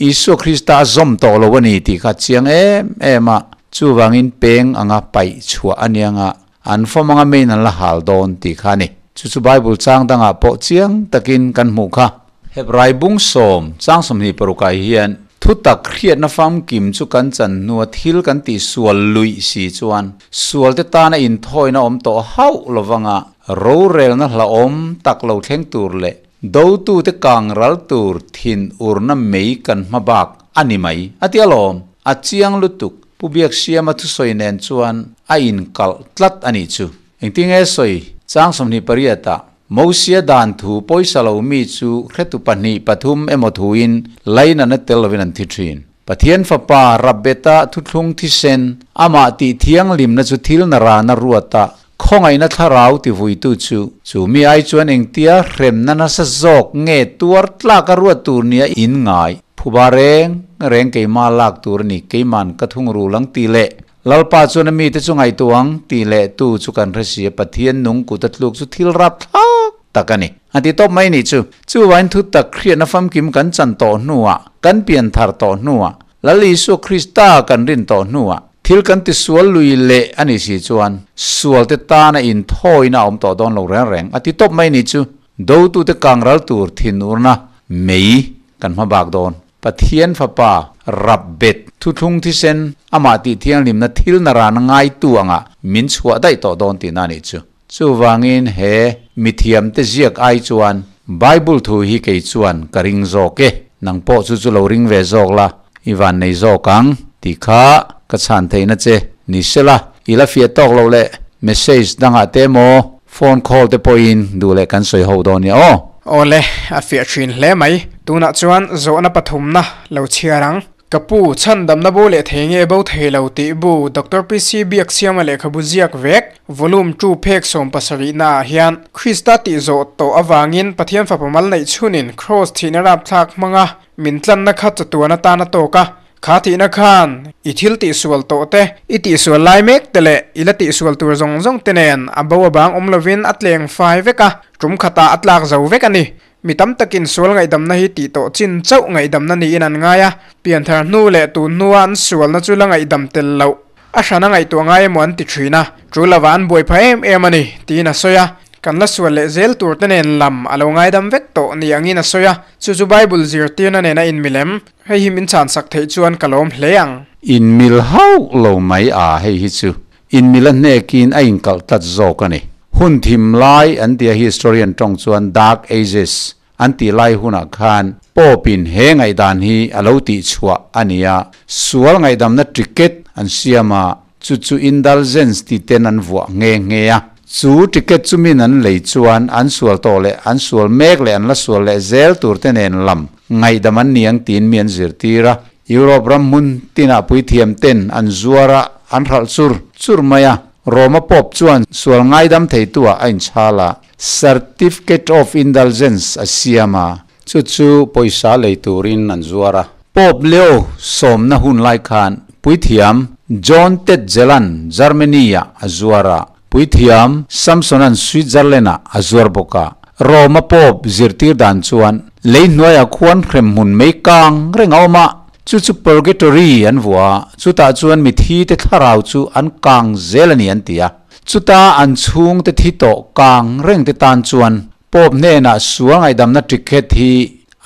Isua Krista a zawm tawh lo a ni tih kha a chiang em em a, chuvangin peng anga paih chhuah a nia nga An fawm anga main an la hal dawn tih kha a ni. Chu chu Bible chang dangah pawh chiang takin kan hmuh kha. Hebrai bung sawm chang 26 ah hian thutak hriatna famkim chu kan chan hnua thil kan tih sual luih si chuan sualte tana inthawina awm tawh hauh lovanga rorelna hlauhawm tak lo thleng tur leh dotute kang ral tur thin urna mei kan hma bak a ni mai a ti alawm. A chiang lutuk. Pu Biaksiama thusawi nen chuan a inkalh tlat a nih chu. Engtinge sawi? Chang 28 ah Mosia dan thu pawisa lo mi chu hretu pahnih pathum emaw thuin lainatna tel lovin an thi thin. Pathian Fapa Rabbeta thuthlung thisen amah tih thianghlimna chu thil na rana ruata khawngaihna thlarau tivuitu chu chu mi ai chuan engtia hremna nasa zawk nge tuar tlaka ruat tur nia in ngai. Phuba reng reng keimah lak tur a ni, keiman ka thungrul ang tih leh Lalpa chuan a mite chu ngaihtuah ang tih leh tu chu kan hre si a, Pathian nung kut a tluk chu thil rapthlak tak a ni. A ti tawp mai nih chu. Chuvain thu tak hriatna famkim kan chan tawh hnuah, kan pian thar tawh hnuah, Lal Isua Krista kan rin tawh hnuah, thil kan ti sual lui leh a nih si chuan sualte tana inthawina a awm tawh dawn lo reng reng. A ti tawp mai nih chu. Dotute kangral tur thinurna mei kan hma bak dawn. Pathian Fapa rap bet thuthlung thisen amah tih thianghlimna thil na rana ngaitu anga min chhuah daih tawh dawn tihna a nih chu. Chuvangin he mithiamte ziak ai chuan Bible thu hi kei chuan ka ring zawk e. Nang pawh chu chu lo ring ve zawk la, i van nei zawk ang tih kha ka chhan theihna che ni sela, i la fiah tawk loh leh message dangah te emaw phone call te pawhin duh leh kan sawi ho dawn nia aw. Awle, a fiah thin hle mai. Tunah chuan zawhna pathumna lo chhiar ang. Ka pu, Chhandamna bo leh thei nge bo thei lo tih bu Doctor PC Biaksiama lehkhabu ziak vek, Volume ii phek 70 naah hian Krista tih zawh tawh avangin Pathian Fapa mal neih chhunin Kraws thihna rapthlak hmanga min tlanna kha chatuan atan a tawk a, kha thihna khan i thil tihsual tawh te, i tihsual lai mek te leh i la tihsual tur zawng zawng te nen a bo a bang awm lovin a tleng fai vek a, tum khatah a tlak zo vek a ni. Mi tam takin sual ngaihdamna hi tih tawh chin chauh ngaihdamna niin an ngai a, pianthar hnu leh tun hnua an sualna chu la ngaihdam tel loh a hrana ngaihtuah ngai emaw an ti thin a, tul lova an buai phah em em a ni, tiin a sawi a. Kan la sual leh zel tur te nen lam a lo ngaidam vek tawh ni angin a sawi a, chu chu Bible zirtirna nen a inmil em? Hei hi min chhansak theih chuan ka lawm hle ang. Inmil hauh lo mai a, hei hi chu Inmil a hnekin a inkalh tlat zawk a ni. Hun thim lai an tia historian tawng chuan Dark Ages an tih lai hunah khan Pope-in he ngaihdan hi a lo tihchhuah a ni a, sual ngaihdamna ticket an siam a, chu chu indulgence ti ten an vuah nghe nghe a. Chu ticket chu min an lei chuan an sual tawh leh an sual mek leh an la sual leh zel tur te nen lam ngaihdam an ni ang tiin mi an zirtir a. Europe ram hmun tinah puithiam ten an zuar a, an hralh chur chur mai a. Roma Pope chuan sual ngaidam theitu-ah a inchhal a, Certificate of Indulgence a siam a. Chu chu pawisa lei turin an zuar a. Pope Leo sawmna hun lai khan puithiam John Tetzelan Germany-ah a zuar a, puithiam Samson-a'n Switzerland-ah a zuar bawk a. Roma Pope zirtir dan chuan lei hnuaiah khuan hremhmun mei kang reng a awm a, chu chu Purgatory an vuah a, chutah chuan mithi te thlarau chu an kang zel a ni an ti a. Chuta an chhungte thi tawh kang reng te tan chuan Pope hnenah sual ngaihdamna ticket hi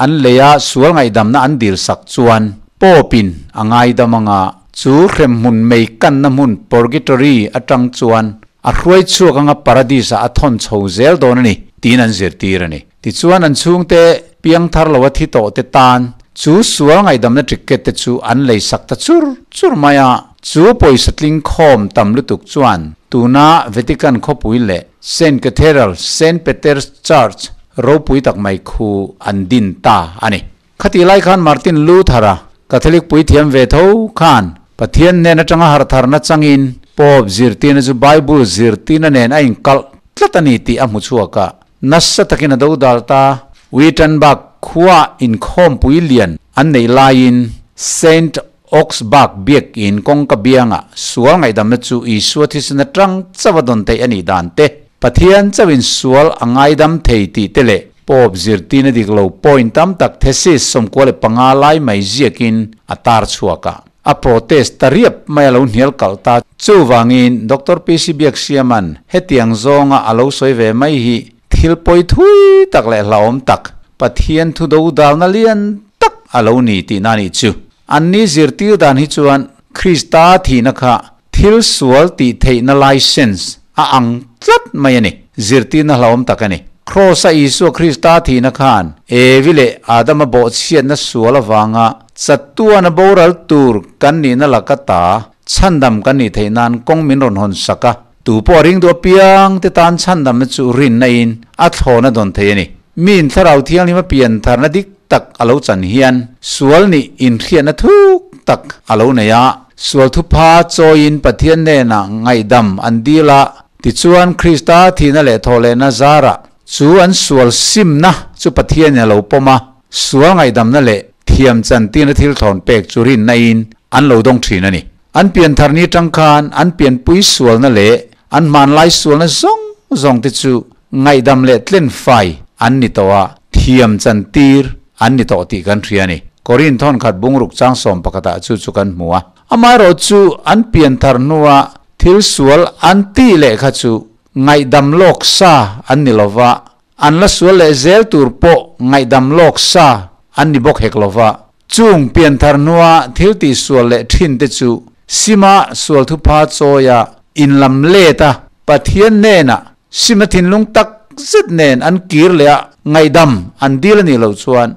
an lei a, sual ngaihdamna an dil sak chuan Pope-in a ngaidam anga chu hremhmun mei kanna hmun Purgatory atang chuan a hruai chhuak anga Paradis-ah a thawn chho zel dawn a ni tiin an zirtir a ni. Tichuan an chhungte piangthar loa thi tawh te tan chu sual ngaihdamna ticket te chu an lei sak ta chur chur mai a, chu pawisa tling khawm tam lutuk chuan tuna Vatican khawpui leh Saint Cathedral, Saint Peter's Church, ropui tak mai khu an din ta a ni. Khatih lai khan Martin Luther-a Catholic puithiam ve tho khan Pathian hnen atanga harhtharna changin Pope zirtirna chu Bible zirtirna nen a inkalh tlat a ni tih a hmu chhuak a, nasa takin a dodal ta. Wittenberg khua inkhawmpui lian an neih laiin Saint Augsburg biakin kawngka biangah sual ngaihdamna chu Isua thisen atang chauh a dawn theih a nih dan te, Pathian chauhin sual a ngaidam thei tih te leh Pope zirtirna dik lo point tam tak thesis 95 lai mai ziakin a tar chhuak a. A protest ta riap mai a lo hnial kalh ta. Chuvangin Doctor PC Biaksiama'n hetiang zawnga a lo sawi ve mai hi thil pawi thui tak leh hlauhawm tak, Pathian thu dodalna lian tak a lo ni tihna a nih chu. Anni zirtir dan hi chuan Krista thihna kha thil sual tih theihna license a ang tlat mai a ni. Zirtirna hlauhawm tak a ni. Kraws-a Isua Krista thihna khan Evi leh Adama bawhchhiatna sual avanga chatuana boral tur kan nihna laka ta chhandam kan nih theih nan kawng min rawn hawn sak a. Tu pawh a ring duh apiang te tan chhandamna chu rinna in a thlawn a dawn thei a ni. Mi in Thlarau Thianghlim a pian tharna dik tak a lo chan hian sual nih inhriatna thuk tak a lo nei a. Sual thupha chawiin Pathian hnenah ngaihdam an dil a, tichuan Krista thihna leh thawhlehna zarah chu an sual simna chu Pathianin a lo pawm a, sual ngaihdamna leh thiam chantirna thil thlawn pek chu rinna in an lo dawng thin a ni. An pianthar ni atang khan an pianpui sualna leh an hmanlai sualna zawng zawng te chu ngaihdam leh tlenfai an ni tawh a, thiam chantir an ni tawh tih kan hria a ni. Korin thawnkhat bungruk chang sawm pakhatah chu chu kan hmu a. Amaherawh chu an pianthar hnua thil sual an tih leh kha chu ngaihdam lawk sa an ni lova, an la sual leh zel tur pawh ngaihdam lawk sa an ni bawk hek lova. Chung pianthar hnua thil tihsual leh thin te chu Sima sual thupha chawia inlam let a, Pathian hnenah Sima thinlung tak zet nen an kir leh a, ngaihdam an dil a nih loh chuan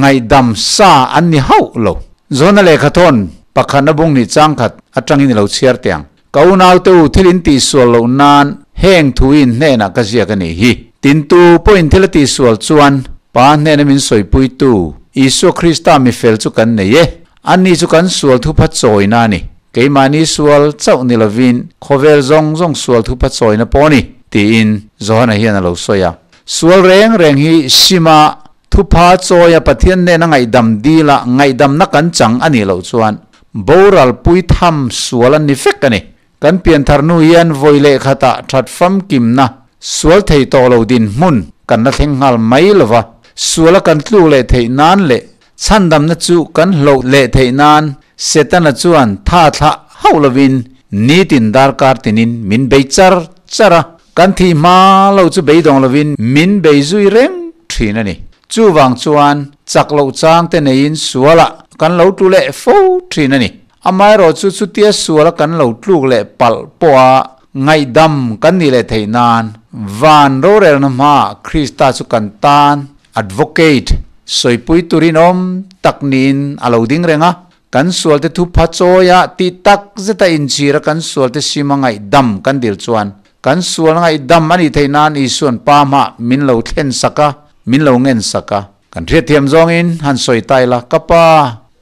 ngaihdam sa an ni hauh lo. Zawhna lehkhathawn pakhatna bung hnih changkhat atangin i lo chhiar teh ang. Ka unaute u thil in tihsual loh nan heng thu in hnenah ka ziak a nih hi. Tintu pawhin thil a tihsual chuan Pa hnena min sawipuitu Isua Krista mifel chu kan nei e. Anni chu kan sual thupha chawina a ni. Keimahni sual chauh ni lovin khawvel zawng zawng sual thupha chawina pawh a ni, tiin Johana hian a lo sawi a. Sual reng reng hi sima thupha chawia Pathian hnena ngaihdam dila ngaihdamna kan chang a nih loh chuan boral pui tham sual an ni vek a ni. Kan pianthar hnu hian vawi leh khatah that famkimna sual thei tawh lo dinhmun kan la thleng nghal mai lo va, suala kan tluk leh theih nan leh chhandamna chu kan hloh leh theih nan Setana chuan tha thlah hauh lovin nitin darkar tinin min bei char char a, kan thih hma lo chu beidawng lovin min bei zui reng thin a ni. Chuvang chuan chak loh chang te neiin sualah kan lo tlu leh fo thin a ni. Amaherawh chu chutia suala kan lo tluk leh palh pawha ngaihdam kan nih leh theih nan van rorelna hmaah Krista chu kan tan advocate, sawipui turin awm tak niin a lo ding reng a. Kan sualte thupha chawia tih tak zeta inchhira kan sualte sima ngaihdam kan dil chuan kan sual ngaihdam a nih theih nan Isuan Pa hmah min lo thlen sak a, min lo ngen sak a. Kan hriatthiam zawngin han sawi ta ila, Ka pa,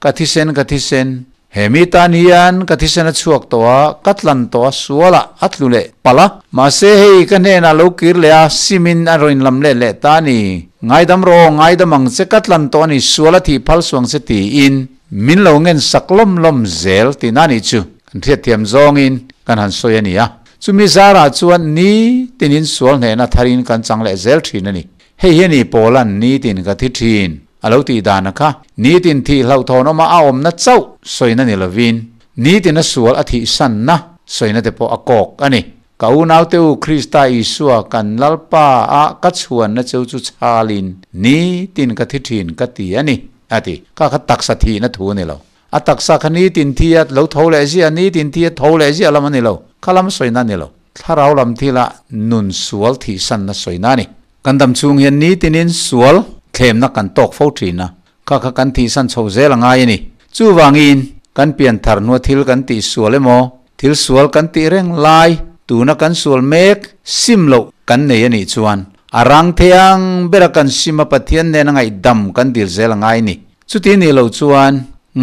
ka thisen, ka thisen, he mi tan hian ka thisen a chhuak tawh a, ka tlan tawh a, sualah a tlu leh palh a, mahse hei ka hnenah lo kir leh a, simin a rawn lam let leh ta a ni, ngaidam rawh aw, ngaidam ang che, ka tlan tawh a ni, sual a thih phal suang che tiin min lo ngen sak lawm lawm zel tihna a nih chu kan hriatthiam zawngin kan han sawi a ni a. Chumi zarah chuan ni tinin sual hnehna tharin kan chang leh zel thin a ni. Hei hi a ni Paula'n nitin ka thi thin a lo tih dan a kha. Nitin thih hlauhthawn awma a awmna chauh sawina ni lovin, nitin a sual a thih sanna sawina te pawh a kawk a ni. Ka unaute u Krista Isua kan Lalpa a ka chhuanna cheu chu chhalin nitin ka thi thin ka ti a ni, a ti. Kha kha taksa thihna thu a ni lo. A taksa kha nitin thi a lo tho leh ziah, nitin thi a tho leh ziah lam a ni lo. Kha lam sawina a ni lo. Thlarau lam thila nun sual thihsanna sawina a ni. Kan dam chhung hian nitinin sual thlemna kan tawk fo thin a, kha kha kan thihsan chho zel a ngai a ni. Chuvangin, kan pian thar hnua thil kan tih sual emaw, thil sual kan tih reng lai, tuna kan sual mek sim loh kan nei a nih chuan, a rang thei ang bera kan sim a Pathian nena ngaihdam kan dil zel a ngai a ni. Chuti nih loh chuan,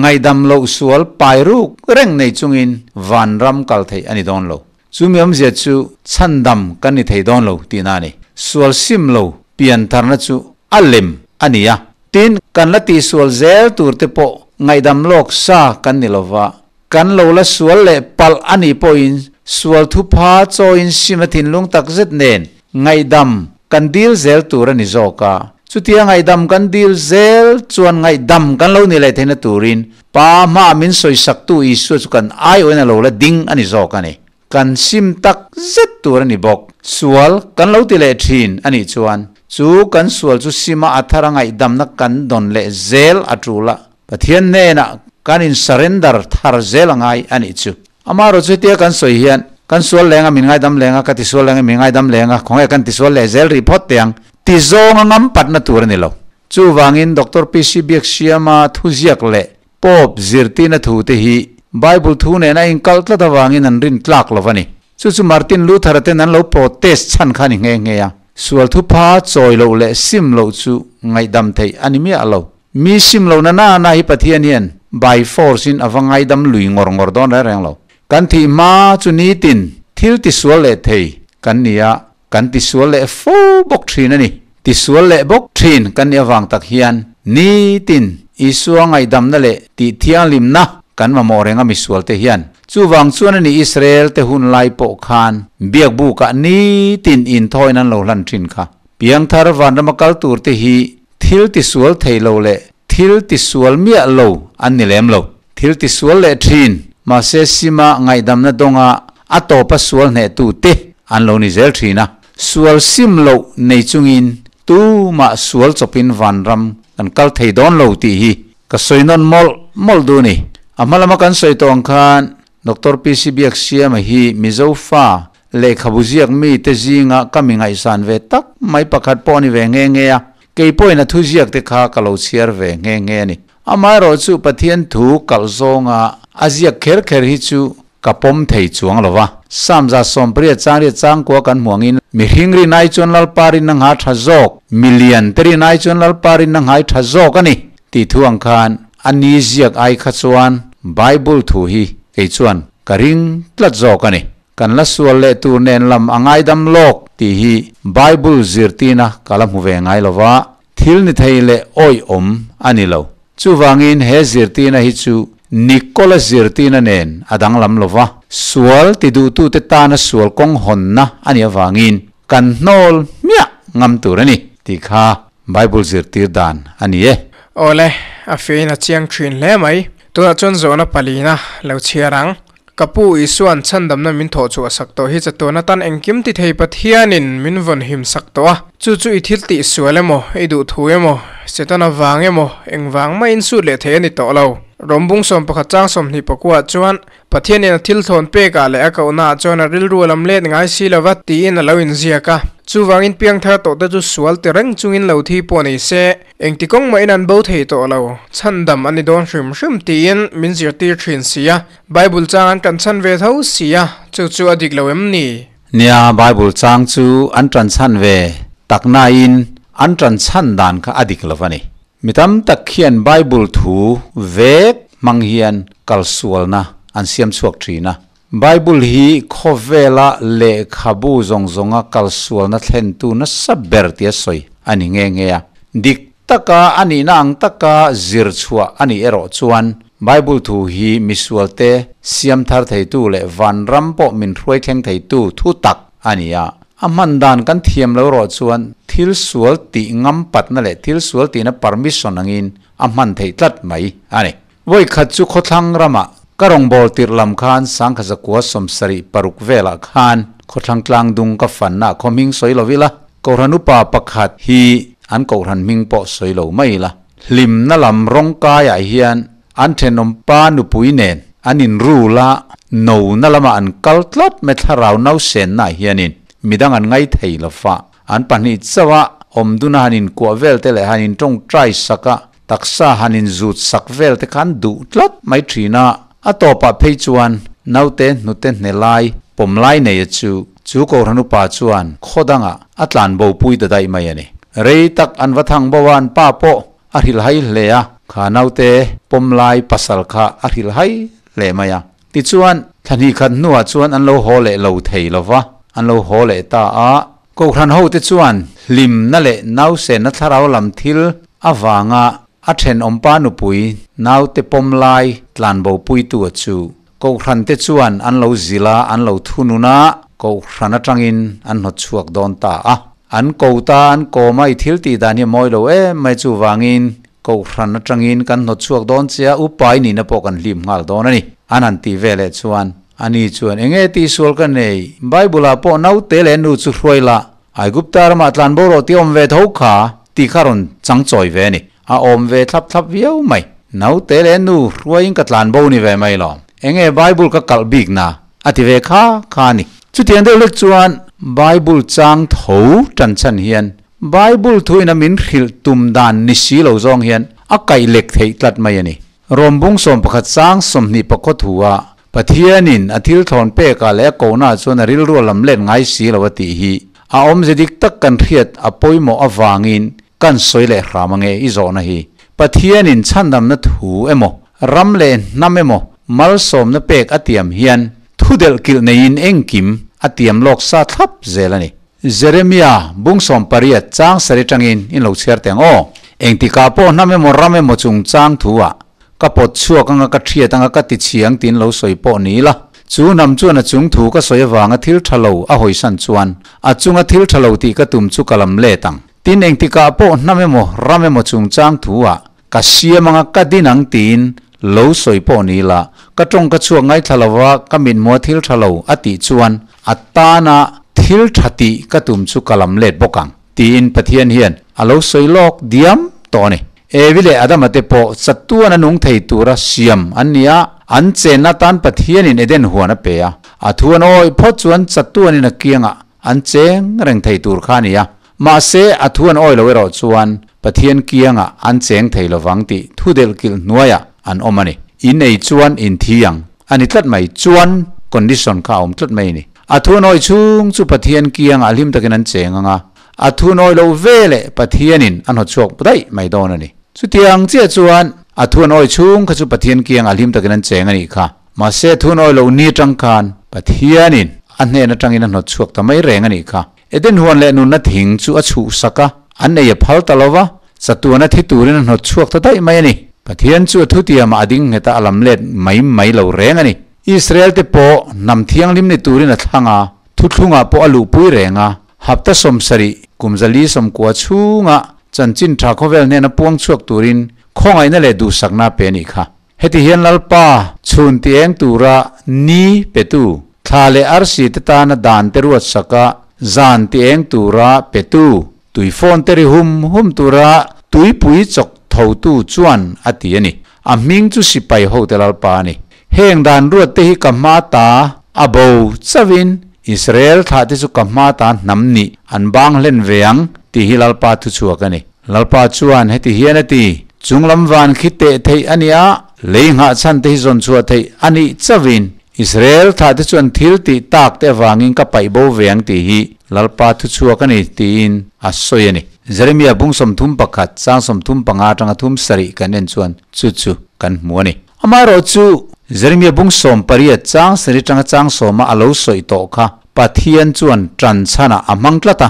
ngaihdam loh sual pai ruk reng nei chungin vanram kal theih a ni dawn lo. Chu mi awmzia chu chhandam kan ni thei dawn lo tihna a ni. Sual sim lo piantharna chu a lem a ni a. Tin, kan la tihsual zel tur te pawh ngaihdam lawk sa kan ni lova, kan lo la sual leh palh a nih pawhin sual thupha chawiin sim a thinlung takzet nen ngaihdam kan dil zel tur a ni zawk a. Chutia ngaihdam kan dil zel chuan ngaihdam kan lo ni leh theihna turin Pa hma min sawisaktu Isua chu kan aiawhin a lo la ding a ni zawk a ni. Kan sim tak zet tur a ni bawk. Sual kan lo ti leh thin a nih chuan chu kan sual chu sima a thar a ngaihdamna kan dawn leh zel a tul a, Pathian hnenah kan in surrender thar zel a ngai a nih chu. Amaherawhchu hetia kan sawi hian kan sual leng a min ngaidam leng a, ka ti sual leng a min ngaidam leng a, khawnge kan ti sual leh zel rih phawt teh ang ti zawng a ngam patna tur a ni lo. Chuvangin Doctor PC Biaksiama thuziak leh Pope zirtirna thute hi Bible thu nena inkalh tlat avangin an rin tlak lo a ni. Chu chu Martin Luther-a ten an lo protest chhan kha a ni nghe nghe a. Sual thupha chawi loh leh sim loh chu ngaihdam theih a ni miah lo. Mi sim lohna na na hi Pathian hian by force-in a va ngaidam lui ngawr ngawr dawn reng reng lo. Kan thih hma chu nitin thil tisual leh thei kan ni a, Kan tisual leh fo bawk thin a ni. Tisual leh bawk thin kan nih avang tak hian nitin Isua ngaihdamna leh tih thianghlimna kan mamawh reng a misualte hian. Chuvang chuan a ni Israel te hun lai pawh khan biakbukah nitin inthawiin an lo hlan thin kha. Piangthar vanrama kal tur te hi thil tisual thei lo leh thil tisual miah lo an ni lem lo. Thil tisual leh thin, mahse sima ngaihdamna dawnga a tawpa sual hnehtu te an lo ni zel thin a. Sual sim loh nei chungin tumah sual chawpin vanram kan kal thei dawn lo tih hi ka sawi nawn mawlh mawlh duh ni. A hma lama kan sawi tawh ang khan Doctor PC Biaksiama hi Mizo fa lehkhabu ziak mite zinga ka mi ngaihsan ve tak mai pakhat pawh a ni ve nghe nghe a. Kei pawhin a thuziak te kha ka lo chhiar ve nghe nghe a ni. Amaherawh chu Pathian thu kalh zawnga a ziak kher kher hi chu ka pawm thei chuang lo va. Samza sawmpariat changriat changkua kan hmu angin mihring rin ai chuan Lalpa rinna ngha tha zawk, milian te rin ai chuan Lalpa rinna nghai tha zawk a ni tih thu ang khan A ni ziak ai kha chuan Bible thu hi kei chuan ka ring tlat zawk a ni. Kan la sual leh tur nen lam a ngaidam lawk tih hi Bible zirtina ka la hmu ve ngai lo va, thil ni thei leh awihawm a ni lo. Chuvangin he zirtina hi chu Nikola zirtina nen a danglam lo va, sual ti duhtute tana sual kawng hawnna a nih avangin kan hnawl hmiah ngam tur a ni tih kha Bible zirtir dan a ni e. Awle, a fiahin a chiang thin hle mai. Tunah chuan zawhna palina lo chhiar ang. Ka Pu Isua'n chhandamna min thawh chhuah sak tawh hi chatuan atan engkim ti thei Pathianin min vawn him sak tawh a. Chu chu i thil tih sual emaw, i duh thu emaw, Setana vang emaw, engvang maiin sut leh thei a ni tawh lo. Rawmbung 11 chang 21 ah chuan, Pathianin a thil thawn pekah leh a kohnaah chuan a rilru a lam let ngai si lova tiin a lo inziak a. Chuvangin piangthar tawhte chu sual ti reng chungin lo thi pawh nei se, Engti kawng mahin an bo thei tawh lo, chhandam a ni dawn hrim hrim tiin min zirtir thin si a, Bible chang an tan chhan ve tho si a, chu chu a dik lo em ni? Nia, Bible chang chu an tan chhan ve tak nain an tan chhan dan kha a dik lo a ni. Mi tam tak khian Bible thu vek hmang hian kalsualna an siam chhuak thin a. Bible hi khawvela lehkhabu zawng zawnga kalsualna thlentu nasa ber tia sawi a ni nghe nghe a. Dik taka a nihna ang taka zir chhuah a nih erawh chuan Bible thu hi misualte siam thar theitu leh vanram pawh min hruai thleng theitu thu tak a ni a. A hman dan kan thiam lo erawh chuan thil sual tih ngam patna leh thil sual tihna permission angin a hman theih tlat mai a ni. Vawi khat chu khawthlang ramah ka rawngbâwl tirh lam khan Sangkhazakua 76 velah khan khawthlang tlang dung ka fanna khaw hming sawi lo ila, Kohhran upa pakhat hi an kohhran hming pawh sawi lo mai ila. Hlimna lam rawng kaiah hian an thenawm pa nupui nen an inrul a, nona lamah an kal tlat mai thlarau nausennaah hianin midang an ngai thei lo fa. An pahnih chauh a, awmduna han inkuah vel te leh han intawngtai sak a, Taksa han inzut sak vel te khan duh tlat mai thin a, a tawpah phei chuan naute hnute hne lai pawm lai neia chu chu Kohhran upa chuan khaw dangah a tlan bo pui ta daih mai a ni. Rei tak an va thang bo a, an pa pawh a hrilhhai hle a, kha naute pawm lai pasal kha a hrilhhai hle mai a. Tichuan, thla hnih khat hnuah chuan an lo haw leh lo thei lo va, an lo haw leh ta a. Kohhran hote chuan hlimna leh nausenna thlarau lam thil avanga a thenawmpa nupui naute pawm lai tlanbopuitu a chu Kohhrante chuan an lo zilh a, an lo thunun a, Kohhran atangin an hnawt chhuak dawn ta a. An ko ta, an kawm a, i thil tih dan hi a mawi lo em mai chuvangin Kohhran atangin kan hnawt chhuak dawn che a, upa i nihna pawh kan hlim nghal dawn a ni. An han tih ve leh chuan, ani chuan, Enge tihsual ka nei? Bible-ah pawh naute leh nu chu hruai la, Aigupta ramah tlan bo rawh tih awm ve tho kha, tih kha rawn chang chawi ve a ni. A awm ve thlap thlap viau mai. Naute leh nu hruaiin ka tlan bo ni ve mai lawm. Enge Bible ka kalh bik na? A ti ve kha kha a ni. Chutiang deuh lek chuan Bible chang tho tan chhan hian Bible thuin a min hrilh tum dan ni si lo zawng hian a kaih lek theih tlat mai a ni. Rawmbung 11 chang 24 thu a Pathianin a thil thlawn pekah leh a kohnaah chuan a rilru a lam let ngai si lo a tih hi a awmze dik tak kan hriat a pawimawh avangin kan sawi leh hram ange i zawhna hi. Pathianin chhandamna thu emaw, ram leh hnam emaw malsawmna pek a tiam hian thudelh kilh neiin engkim a tiam lawk sa thlap zel a ni. Jeremia, bung 18 chang sari tangin in lo chhiar teng aw. Engtikah pawh hnam emaw ram emaw chungchang thu ah ka pawt chhuak anga ka thiat anga ka ti chhiang tiin lo sawi pawh ni ila. Chu hnam chuan a chung thu ka sawi avanga thil tha lo a hawisan chuan a chunga thil tha lo tih ka tum chu ka lam let ang. Tin engtikah pawh hnam emaw ram emaw chungchang thu ah ka siam anga ka din ang tiin lo sawi pawh ni ila ka tawng ka chhuak ngaithla lova ka mithmua thil tha lo a tih chuan a tana thil tha tih ka tum chu ka lam let bawk ang tiin Pathian hian a lo sawi lawk diam tawh a ni. Evi leh Adama te pawh chatuan a nung thei tura siam an ni a, an chenna tan Pathianin Eden huan a pe a, a thu an awih phawt chuan chatuanin a kiangah an cheng reng thei tur kha a ni a. Mahse, a thu an awi lo erawh chuan Pathian kiangah an cheng thei lovang tih thu delh kilh hnuaiah an awm a ni. In ei chuan in thi ang a ni tlat mai chuan condition kha a awm tlat mai a ni. A thu an awi chhung chu Pathian kiangah hlim takin an cheng ang a, a thu an awi lo ve leh Pathianin a hnawtchhuak daih mai dawn a ni. Chutiang chiah chuan. A thu an awih chhung kha chu Pathian kiang a hlim takin an cheng a nih kha. Mahse thu an awih loh ni atang khan Pathianin a hnen atangin a hnawt chhuak ta mai reng a nih kha. Eden huan leh nunna thing chu a chhuhsak a, an ei a phal ta lo va, chatuana thi turin a hnawt chhuak ta daih mai a ni. Pathian chu a thutiamah a ding nghet a, a lam let mai mai lo reng a ni. Israel te pawh hnam thianghlim ni turin a thlang a, thuthlungah pawh a luhpui reng a, hapta 70, kum 490 chhunga chanchin tha khawvel hnena puang chhuak turin khawngaihna leh duhsakna pe a nih kha. Heti hian Lalpa chhun ti eng tura ni petu, thla leh arsi te tana dan te ruat saka zan ti eng tura petu, tui phone te ri hum hum tura tuipui chawk thotu chuan a ti a ni. A hming chu sipai hote Lalpa a ni. Heng dan ruat te hi ka hma ta a bo chauhin Israel thlah te chu ka hma ta hnam nih an bang hlen ve ang tih hi Lalpa thuchhuak a ni. Lalpa chuan heti hian a ti, Chunglam van khi teh theih a nia, lei nghah chhan te hi zawn chhuah theih a nih chauhin Israel thlah te chuan thil tih tak te avangin ka paih bo ve ang tih hi Lalpa thuchhuak a ni tiin a sawi a ni. Jeremia bung 31 chang 35 atanga 37 kan en chuan chu chu kan hmu a ni. Amaherawhchu, Jeremia bung 18 chang 7 atanga chang 10 a a lo sawi tawh kha Pathian chuan tan chhanah a hmang tlat a.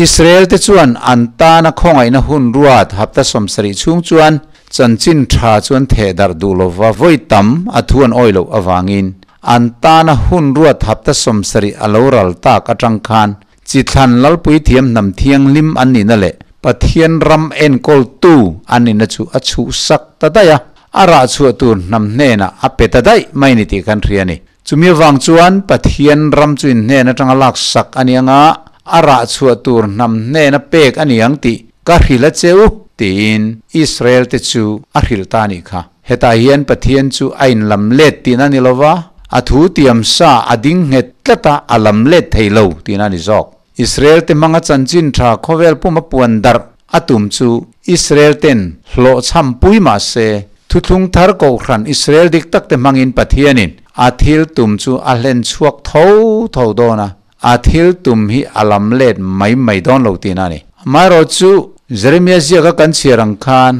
Israel te chuan an tana khawngaihna hun ruat hapta 70 chhung chuan chanchin tha chuan theh darh duh lova vawi tam a thu an awih loh avangin an tana hun ruat hapta 70 a lo ral tak atang khan chi thlan lalpui thiam hnam thianghlim an nihna leh Pathian ram enkawl tu an nihna chu a chhuhsak ta daih a, a rah chhuah tur hnam hnenah a pe ta daih mai ni tih kan hria a ni. Chumi avang chuan Pathian ram chu in hnen atanga lak sak a ni anga a rah chhuah tur hnam hnena pek a ni ang tih ka hrilh a che u tiin Israel te chu a hrilh ta a nih kha. Hetah hian Pathian chu a inlam let tihna a ni lova, a thu tiam sa a ding nghet tlat a, a lam let thei lo tihna a ni zawk. Israel te hmanga chanchin tha khawvel puma puan darh a tum chu Israel ten hlawhchham pui mah se, thuthlung thar kohhran Israel dik tak te hmangin Pathianin a thil tum chu a hlen chhuak tho tho dawn a, a thil tum hi a lam let mai mai dawn lo tihna a ni. Amaherawhchu, Jeremia ziaka kan chhiar ang khan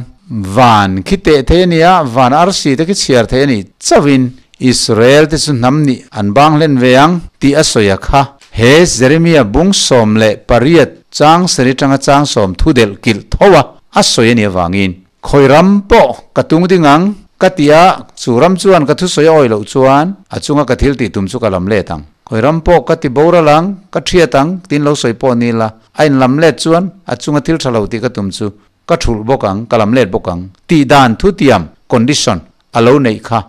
van khi teh thei a ni a, van arsi te khi chhiar thei a ni chauhin Israel te chu hnam nih an bang hlen ve ang tih a sawi a kha. He Jeremia bung 18 chang seri tanga chang 10 thu delh kilh tho a, a sawi a nih avangin khawi ram pawh ka tung ding ang ka ti a, chu ram chuan ka thu sawi a awih loh chuan a chunga ka thil tih tum chu ka lam let ang. Khawi ram pawh ka ti boral ang, ka thiat ang tiin lo sawi pawh ni la, a in lam let chuan a chunga thil tha lo tih ka tum chu ka thulh bawk ang, ka lam let bawk ang tih dan thu tiam, condition, a lo neih kha.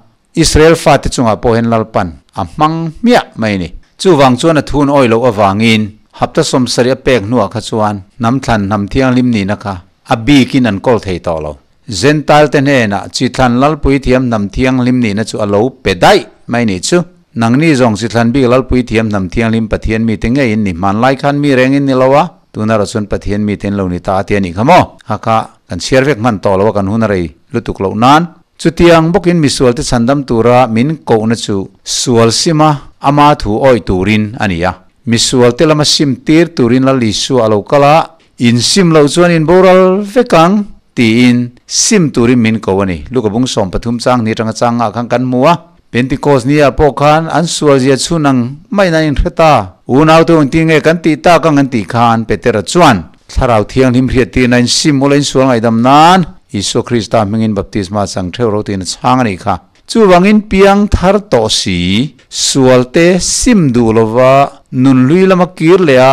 Israel fate chungah pawh hian Lalpan a hmang hmiah mai a ni. Chuvang chuan a thun awih loh avangin hapta 70 a pek hnuah kha chuan hnam thlan hnam thianghlim nihna kha a bikin an kawl thei tawh lo. Gentile te hnenah chi thlan lalpui thiam hnam thianghlim nihna chu a lo pe daih mai nih chu. Nangni zawng chi thlan bik lalpui thiam hnam thianghlim Pathian mite ngeiin ni hmanlai khan mi rengin ni lo a, tuna erawh chuan Pathian mite in lo ni ta a ti a nih kha maw? Kha kha kan chhiar vek hman tawh lo a kan hun a rei lutuk loh nan. Chutiang bawkin misual te chhandam tura min kohna chu sual sima ama thu awih turin a ni a. Misual te lama sim tir turin Lal Isua a lo kal a, in sim loh chuan in boral vek ang tiin sim turin min ko a ni. Luka bung 13 chang ni atanga chang ngah khan kan hmu a. Pentecost ni ah pawh khan an sual zia chhun ang maiin an inhre ta. Unau te engtin nge kan tih tak ang an tih khan Petera chuan Thlarau Thianghlim hriat tirna in sim ula in sual ngaihdam nan Isua Krista hmingin baptisma chang theuh ro tiin a chhang a nih kha. Chuvangin piang thar tawh si, sual te sim duh lova nun hlui lama kir leh a,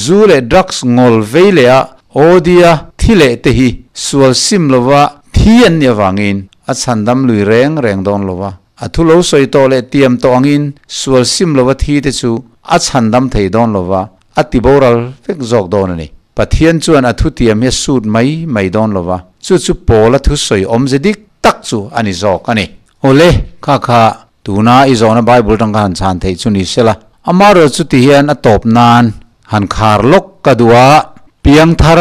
zu leh drugs ngawl vei leh a, awdia thi leh te hi sual sim lova thi an nih avangin a chhandam lui reng reng dawn lova. A thu lo sawi tawh leh tiam tawh angin sual sim lova thi te chu a chhandam thei dawn lova, a ti boral vek zawk dawn a ni. Pathian chuan a thu tiam hi a sut mai mai dawn lova, chu chu Paula thu sawi awmze dik tak chu a ni zawk a ni. Awle, kha kha, tuna i zawhna Bible tang kha han chhan theih chu ni sela. Amaherawhchu chu ti hian a tawp nan han khar lawk ka duh a, piangthar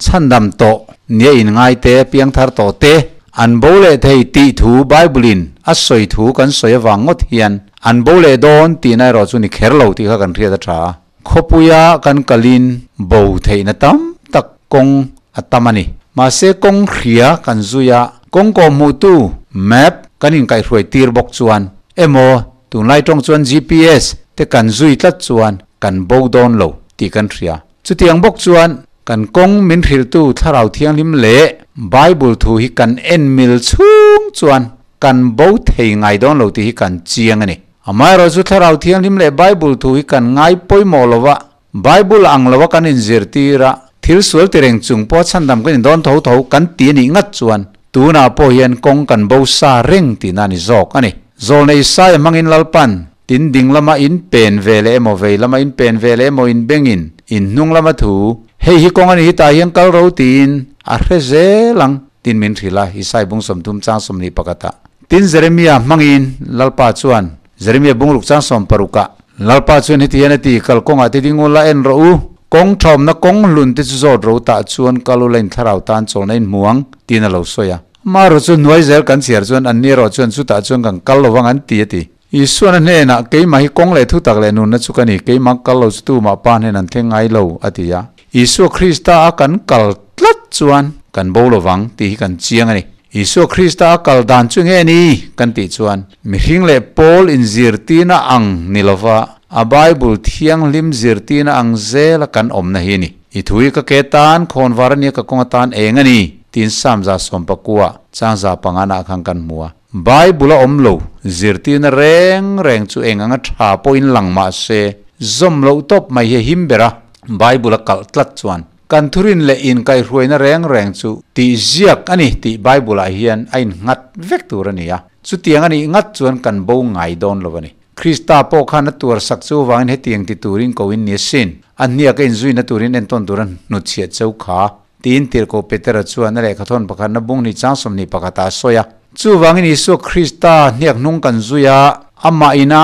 chhandam tawh nia in ngai te, piangthar tawh te, an bo leh thei tih thu Bible in a sawi thu kan sawi avang ngawt hian an bo leh dawn tihna erawh chu ni kher lo tih kha kan hriat a tha a. Khawpuia kan kalin bo theihna tam tak kawng a tam a ni. Mahse kawng hria kan zui a. Kawng kawhhmuhtu, map, kan inkaihhruai tir bawk chuan emaw tunlai tawng chuan GPS te kan zui tlat chuan kan bo dawn lo tih kan hria. Chutiang bawk chuan kan kawng min hrilhtu Thlarau Thianghlim leh Bible thu hi kan en mil chhung chuan kan bo thei ngai dawn lo tih hi kan chiang a ni. Amaherawhchu Thlarau Thianghlim leh Bible thu hi kan ngai pawimawh lo va, Bible ang lo a kan inzirtir a, thil sual ti reng chung pawh chhandam kan indawn tho tho kan ti a nih ngat chuan tunah pawh hian kawng kan bo sa reng tihna a ni zawk a ni. Zawlnei Saia hmangin Lalpan, tin ding lama in pen ve leh emaw vei lama in pen ve leh emaw in bengin in hnung lama thu, hei hi kawng a ni hi tah hian kal ro tiin a hre zel ang, tin min hrilh a, Isai bung 30 chang 21 ah. Tin Jeremia hmangin Lalpa chuan, Jeremia bungruk chang 60 ah, Lalpa chuan heti hian a ti, Kal kawngah te ding ula en rawh u, kawng thawmna kawng hlun te chu zawt ro tah chuan kal ula in thlarau tan chawlhna in hmu ang, tiin a lo sawi a. Amaherawh chu hnuai zel kan chhiar chuan anni erawh chuan chutah chuan kan kal lovang an ti a ti. Isuan a hnenah, Keimah hi kawng leh thutak leh nunna chu ka ni, keimah kal lo chu tumah Pa hnen an thleng ngai lo, a ti a. Isua Krista a kan kal tlat chuan kan bo lovang tih hi kan chiang a ni. Isua Krista a kal dan chu nge ni kan tih chuan mihring leh Paul inzirtirna ang ni lova a Bible thianghlim zirtirna ang zela kan awmna hi a ni. I thu hi ka ke tan khawnvar a nia ka kawng atan eng a ni tiin Psalm 19 chang 5 naah khan kan hmu a. Bible a awm lo zirtirna reng reng chu eng anga tha pawhin lang mah se zawm loh tawp mai hi a him ber a. Bible a kalh tlat chuan kan thurin leh inkaihhruaina reng reng chu tih ziak a ni tih Bible ah hian a innghat vek tur a ni a, chutiang a nih ngat chuan kan bo ngai dawn lo a ni. Krista pawh khan a tuar sak chu vangin hetiang ti turin ko in ni asin, a hniak a inzuina turin entawn tur a hnutchhiah cheu kha, tiin Tirhkoh Petera chuan a lehkhathawn pakhatna bung hnih chang 21 ah a sawi a. Chuvangin Isua Krista hniak hnung kan zui a, amah ina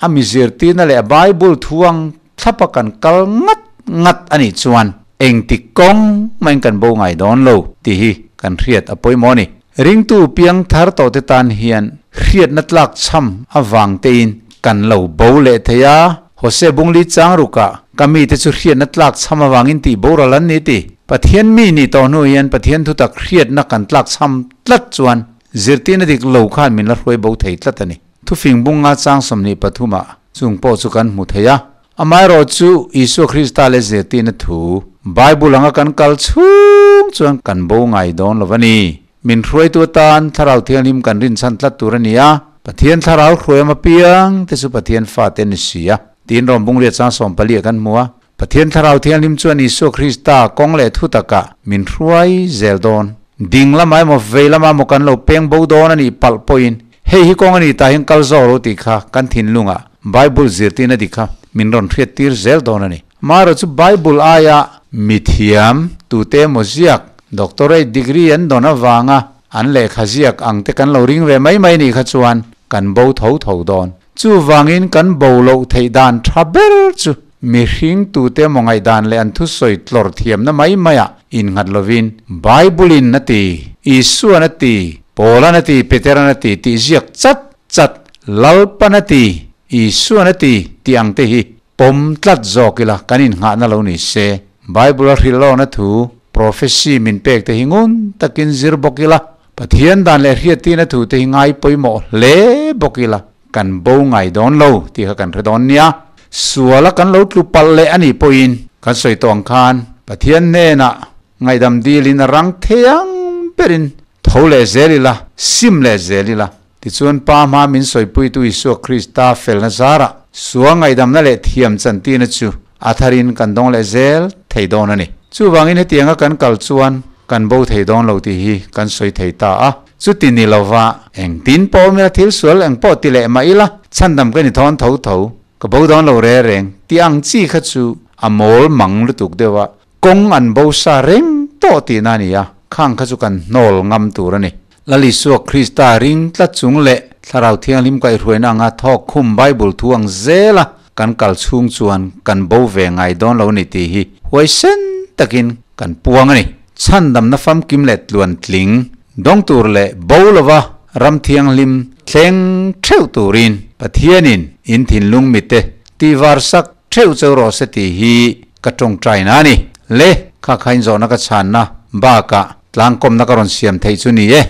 a mizirtirna leh a Bible thu ang Thlapa kan kal ngat ngat a nih chuan engtik kawng mahin kan bo ngai dawn lo tih hi kan hriat a pawimawh a ni. Ringtu piang thar tawhte tan hian hriatna tlak chham avang tein kan lo bo leh thei a, Hose Bungli chang rukah ka mite chu hriatna tlak chham avangin tih boral an ni ti. Pathian mi nih tawh hnu hian Pathian thutak hriatna kan tlak chham tlat chuan zirtirna dik lo khan min la hruai bo thei tlat a ni. Thufing bunga chang 23 ah chung pawh chu kan hmu thei a. Amaherawh chu Isua Krista leh zirtirna thu Bible anga kan kal chhung chuan kan bo ngai dawn lo a ni. Min hruaitu atan Thlarau Thianghlim kan rinchhan tlat tur a ni a, Pathian Thlarau hruaiam apiang te chu Pathian fate a ni si a, tiin Rom bungriat chang 14 ah kan hmu a. Pathian Thlarau Thianghlim chuan Isua Krista kawng leh thu takah min hruai zel dawn. Ding lamah emaw vei lamah emaw kan lo peng bo dawn a nih palh pawhin hei hi kawng a ni tah hian kal zawk lo tih kha kan thinlungah Bible zirtirna dik kha min rawn hriattir zel dawn a ni. Amaherawh chu Bible aia mithiam tute emaw ziak doctorate degree an dawn avanga an lehkha ziak ang te kan lo ring ve mai mai nih kha chuan kan bo tho tho dawn. Chuvangin kan bo loh theih dan tha ber chu Mihring tute maw ngaihdan leh an thusawi tlawr thiamna mai maiah innghat lovin, Bible-in a ti, Isuan a ti, Paulan a ti, Peteran a ti tih ziak chat chat, Lalpan a ti, Isuan a ti tih ang te hi pawm tlat zawk ila kan innghahna lo ni se. Bible-a hrilhlawna thu, prophecy, min pek te hi ngun takin zir bawk ila, Pathian dan leh hriattirna thu te hi ngai pawimawh hle bawk ila, Kan bo ngai dawn lo tih kha kan hre dawn nia. Suala kan lo tlu palh leh a nih pawhin kan sawi tawh ang khan Pathian hnenah ngaihdam dilin a rang thei ang berin tho leh zel ila, sim leh zel ila. Tichuan Pa hma min sawipuitu Isua Krista felna zarah sual ngaihdamna leh thiam chantirna chu a tharin kan dawng leh zel thei dawn a ni. Chuvangin hetianga kan kal chuan kan bo thei dawn lo tih hi kan sawi thei ta a. Chuti ni lova, engtin pawh awm ila thil sual eng pawh ti leh mah ila, chhandam ka ni thawn tho tho, ka bo dawn lo re reng tih ang chi kha chu a mawl mang lutuk deuh a, kawng an bo sa reng tawh tihna a ni a, khang kha chu kan hnawl ngam tur a ni. Lal Isua Krista ring tlat chung leh Thlarau Thianghlim kaihhruaina anga thawk khum Bible thu ang zela kan kal chhung chuan kan bo ve ngai dawn lo ni tih hi huaisen takin kan puang a ni. Chhandamna famkim leh tluan tling dawng tur leh bo lova ram thianghlim thleng theuh turin Pathianin in thinlung mite tihvar sak theuh cheu rawh se tih hi ka tawngtaina a ni. Le, kha kha inzawhna ka chhanna bakah tlangkawmna ka rawn siam theih chu ni e.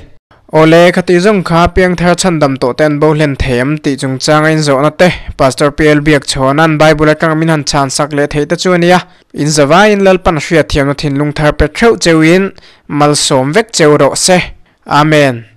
Awle, khati zawng kha piangthar chhandam tawh te an bo hlen thei em tih chungchanga inzawhna te Pastor PL Biakchhawna'n Bible atanga min han chhan sak leh theih te chu a nia. Inzavaiin Lalpan hriatthiamna thinlung thar pe theuh cheuhin malsawm vek cheu rawh se. Amen.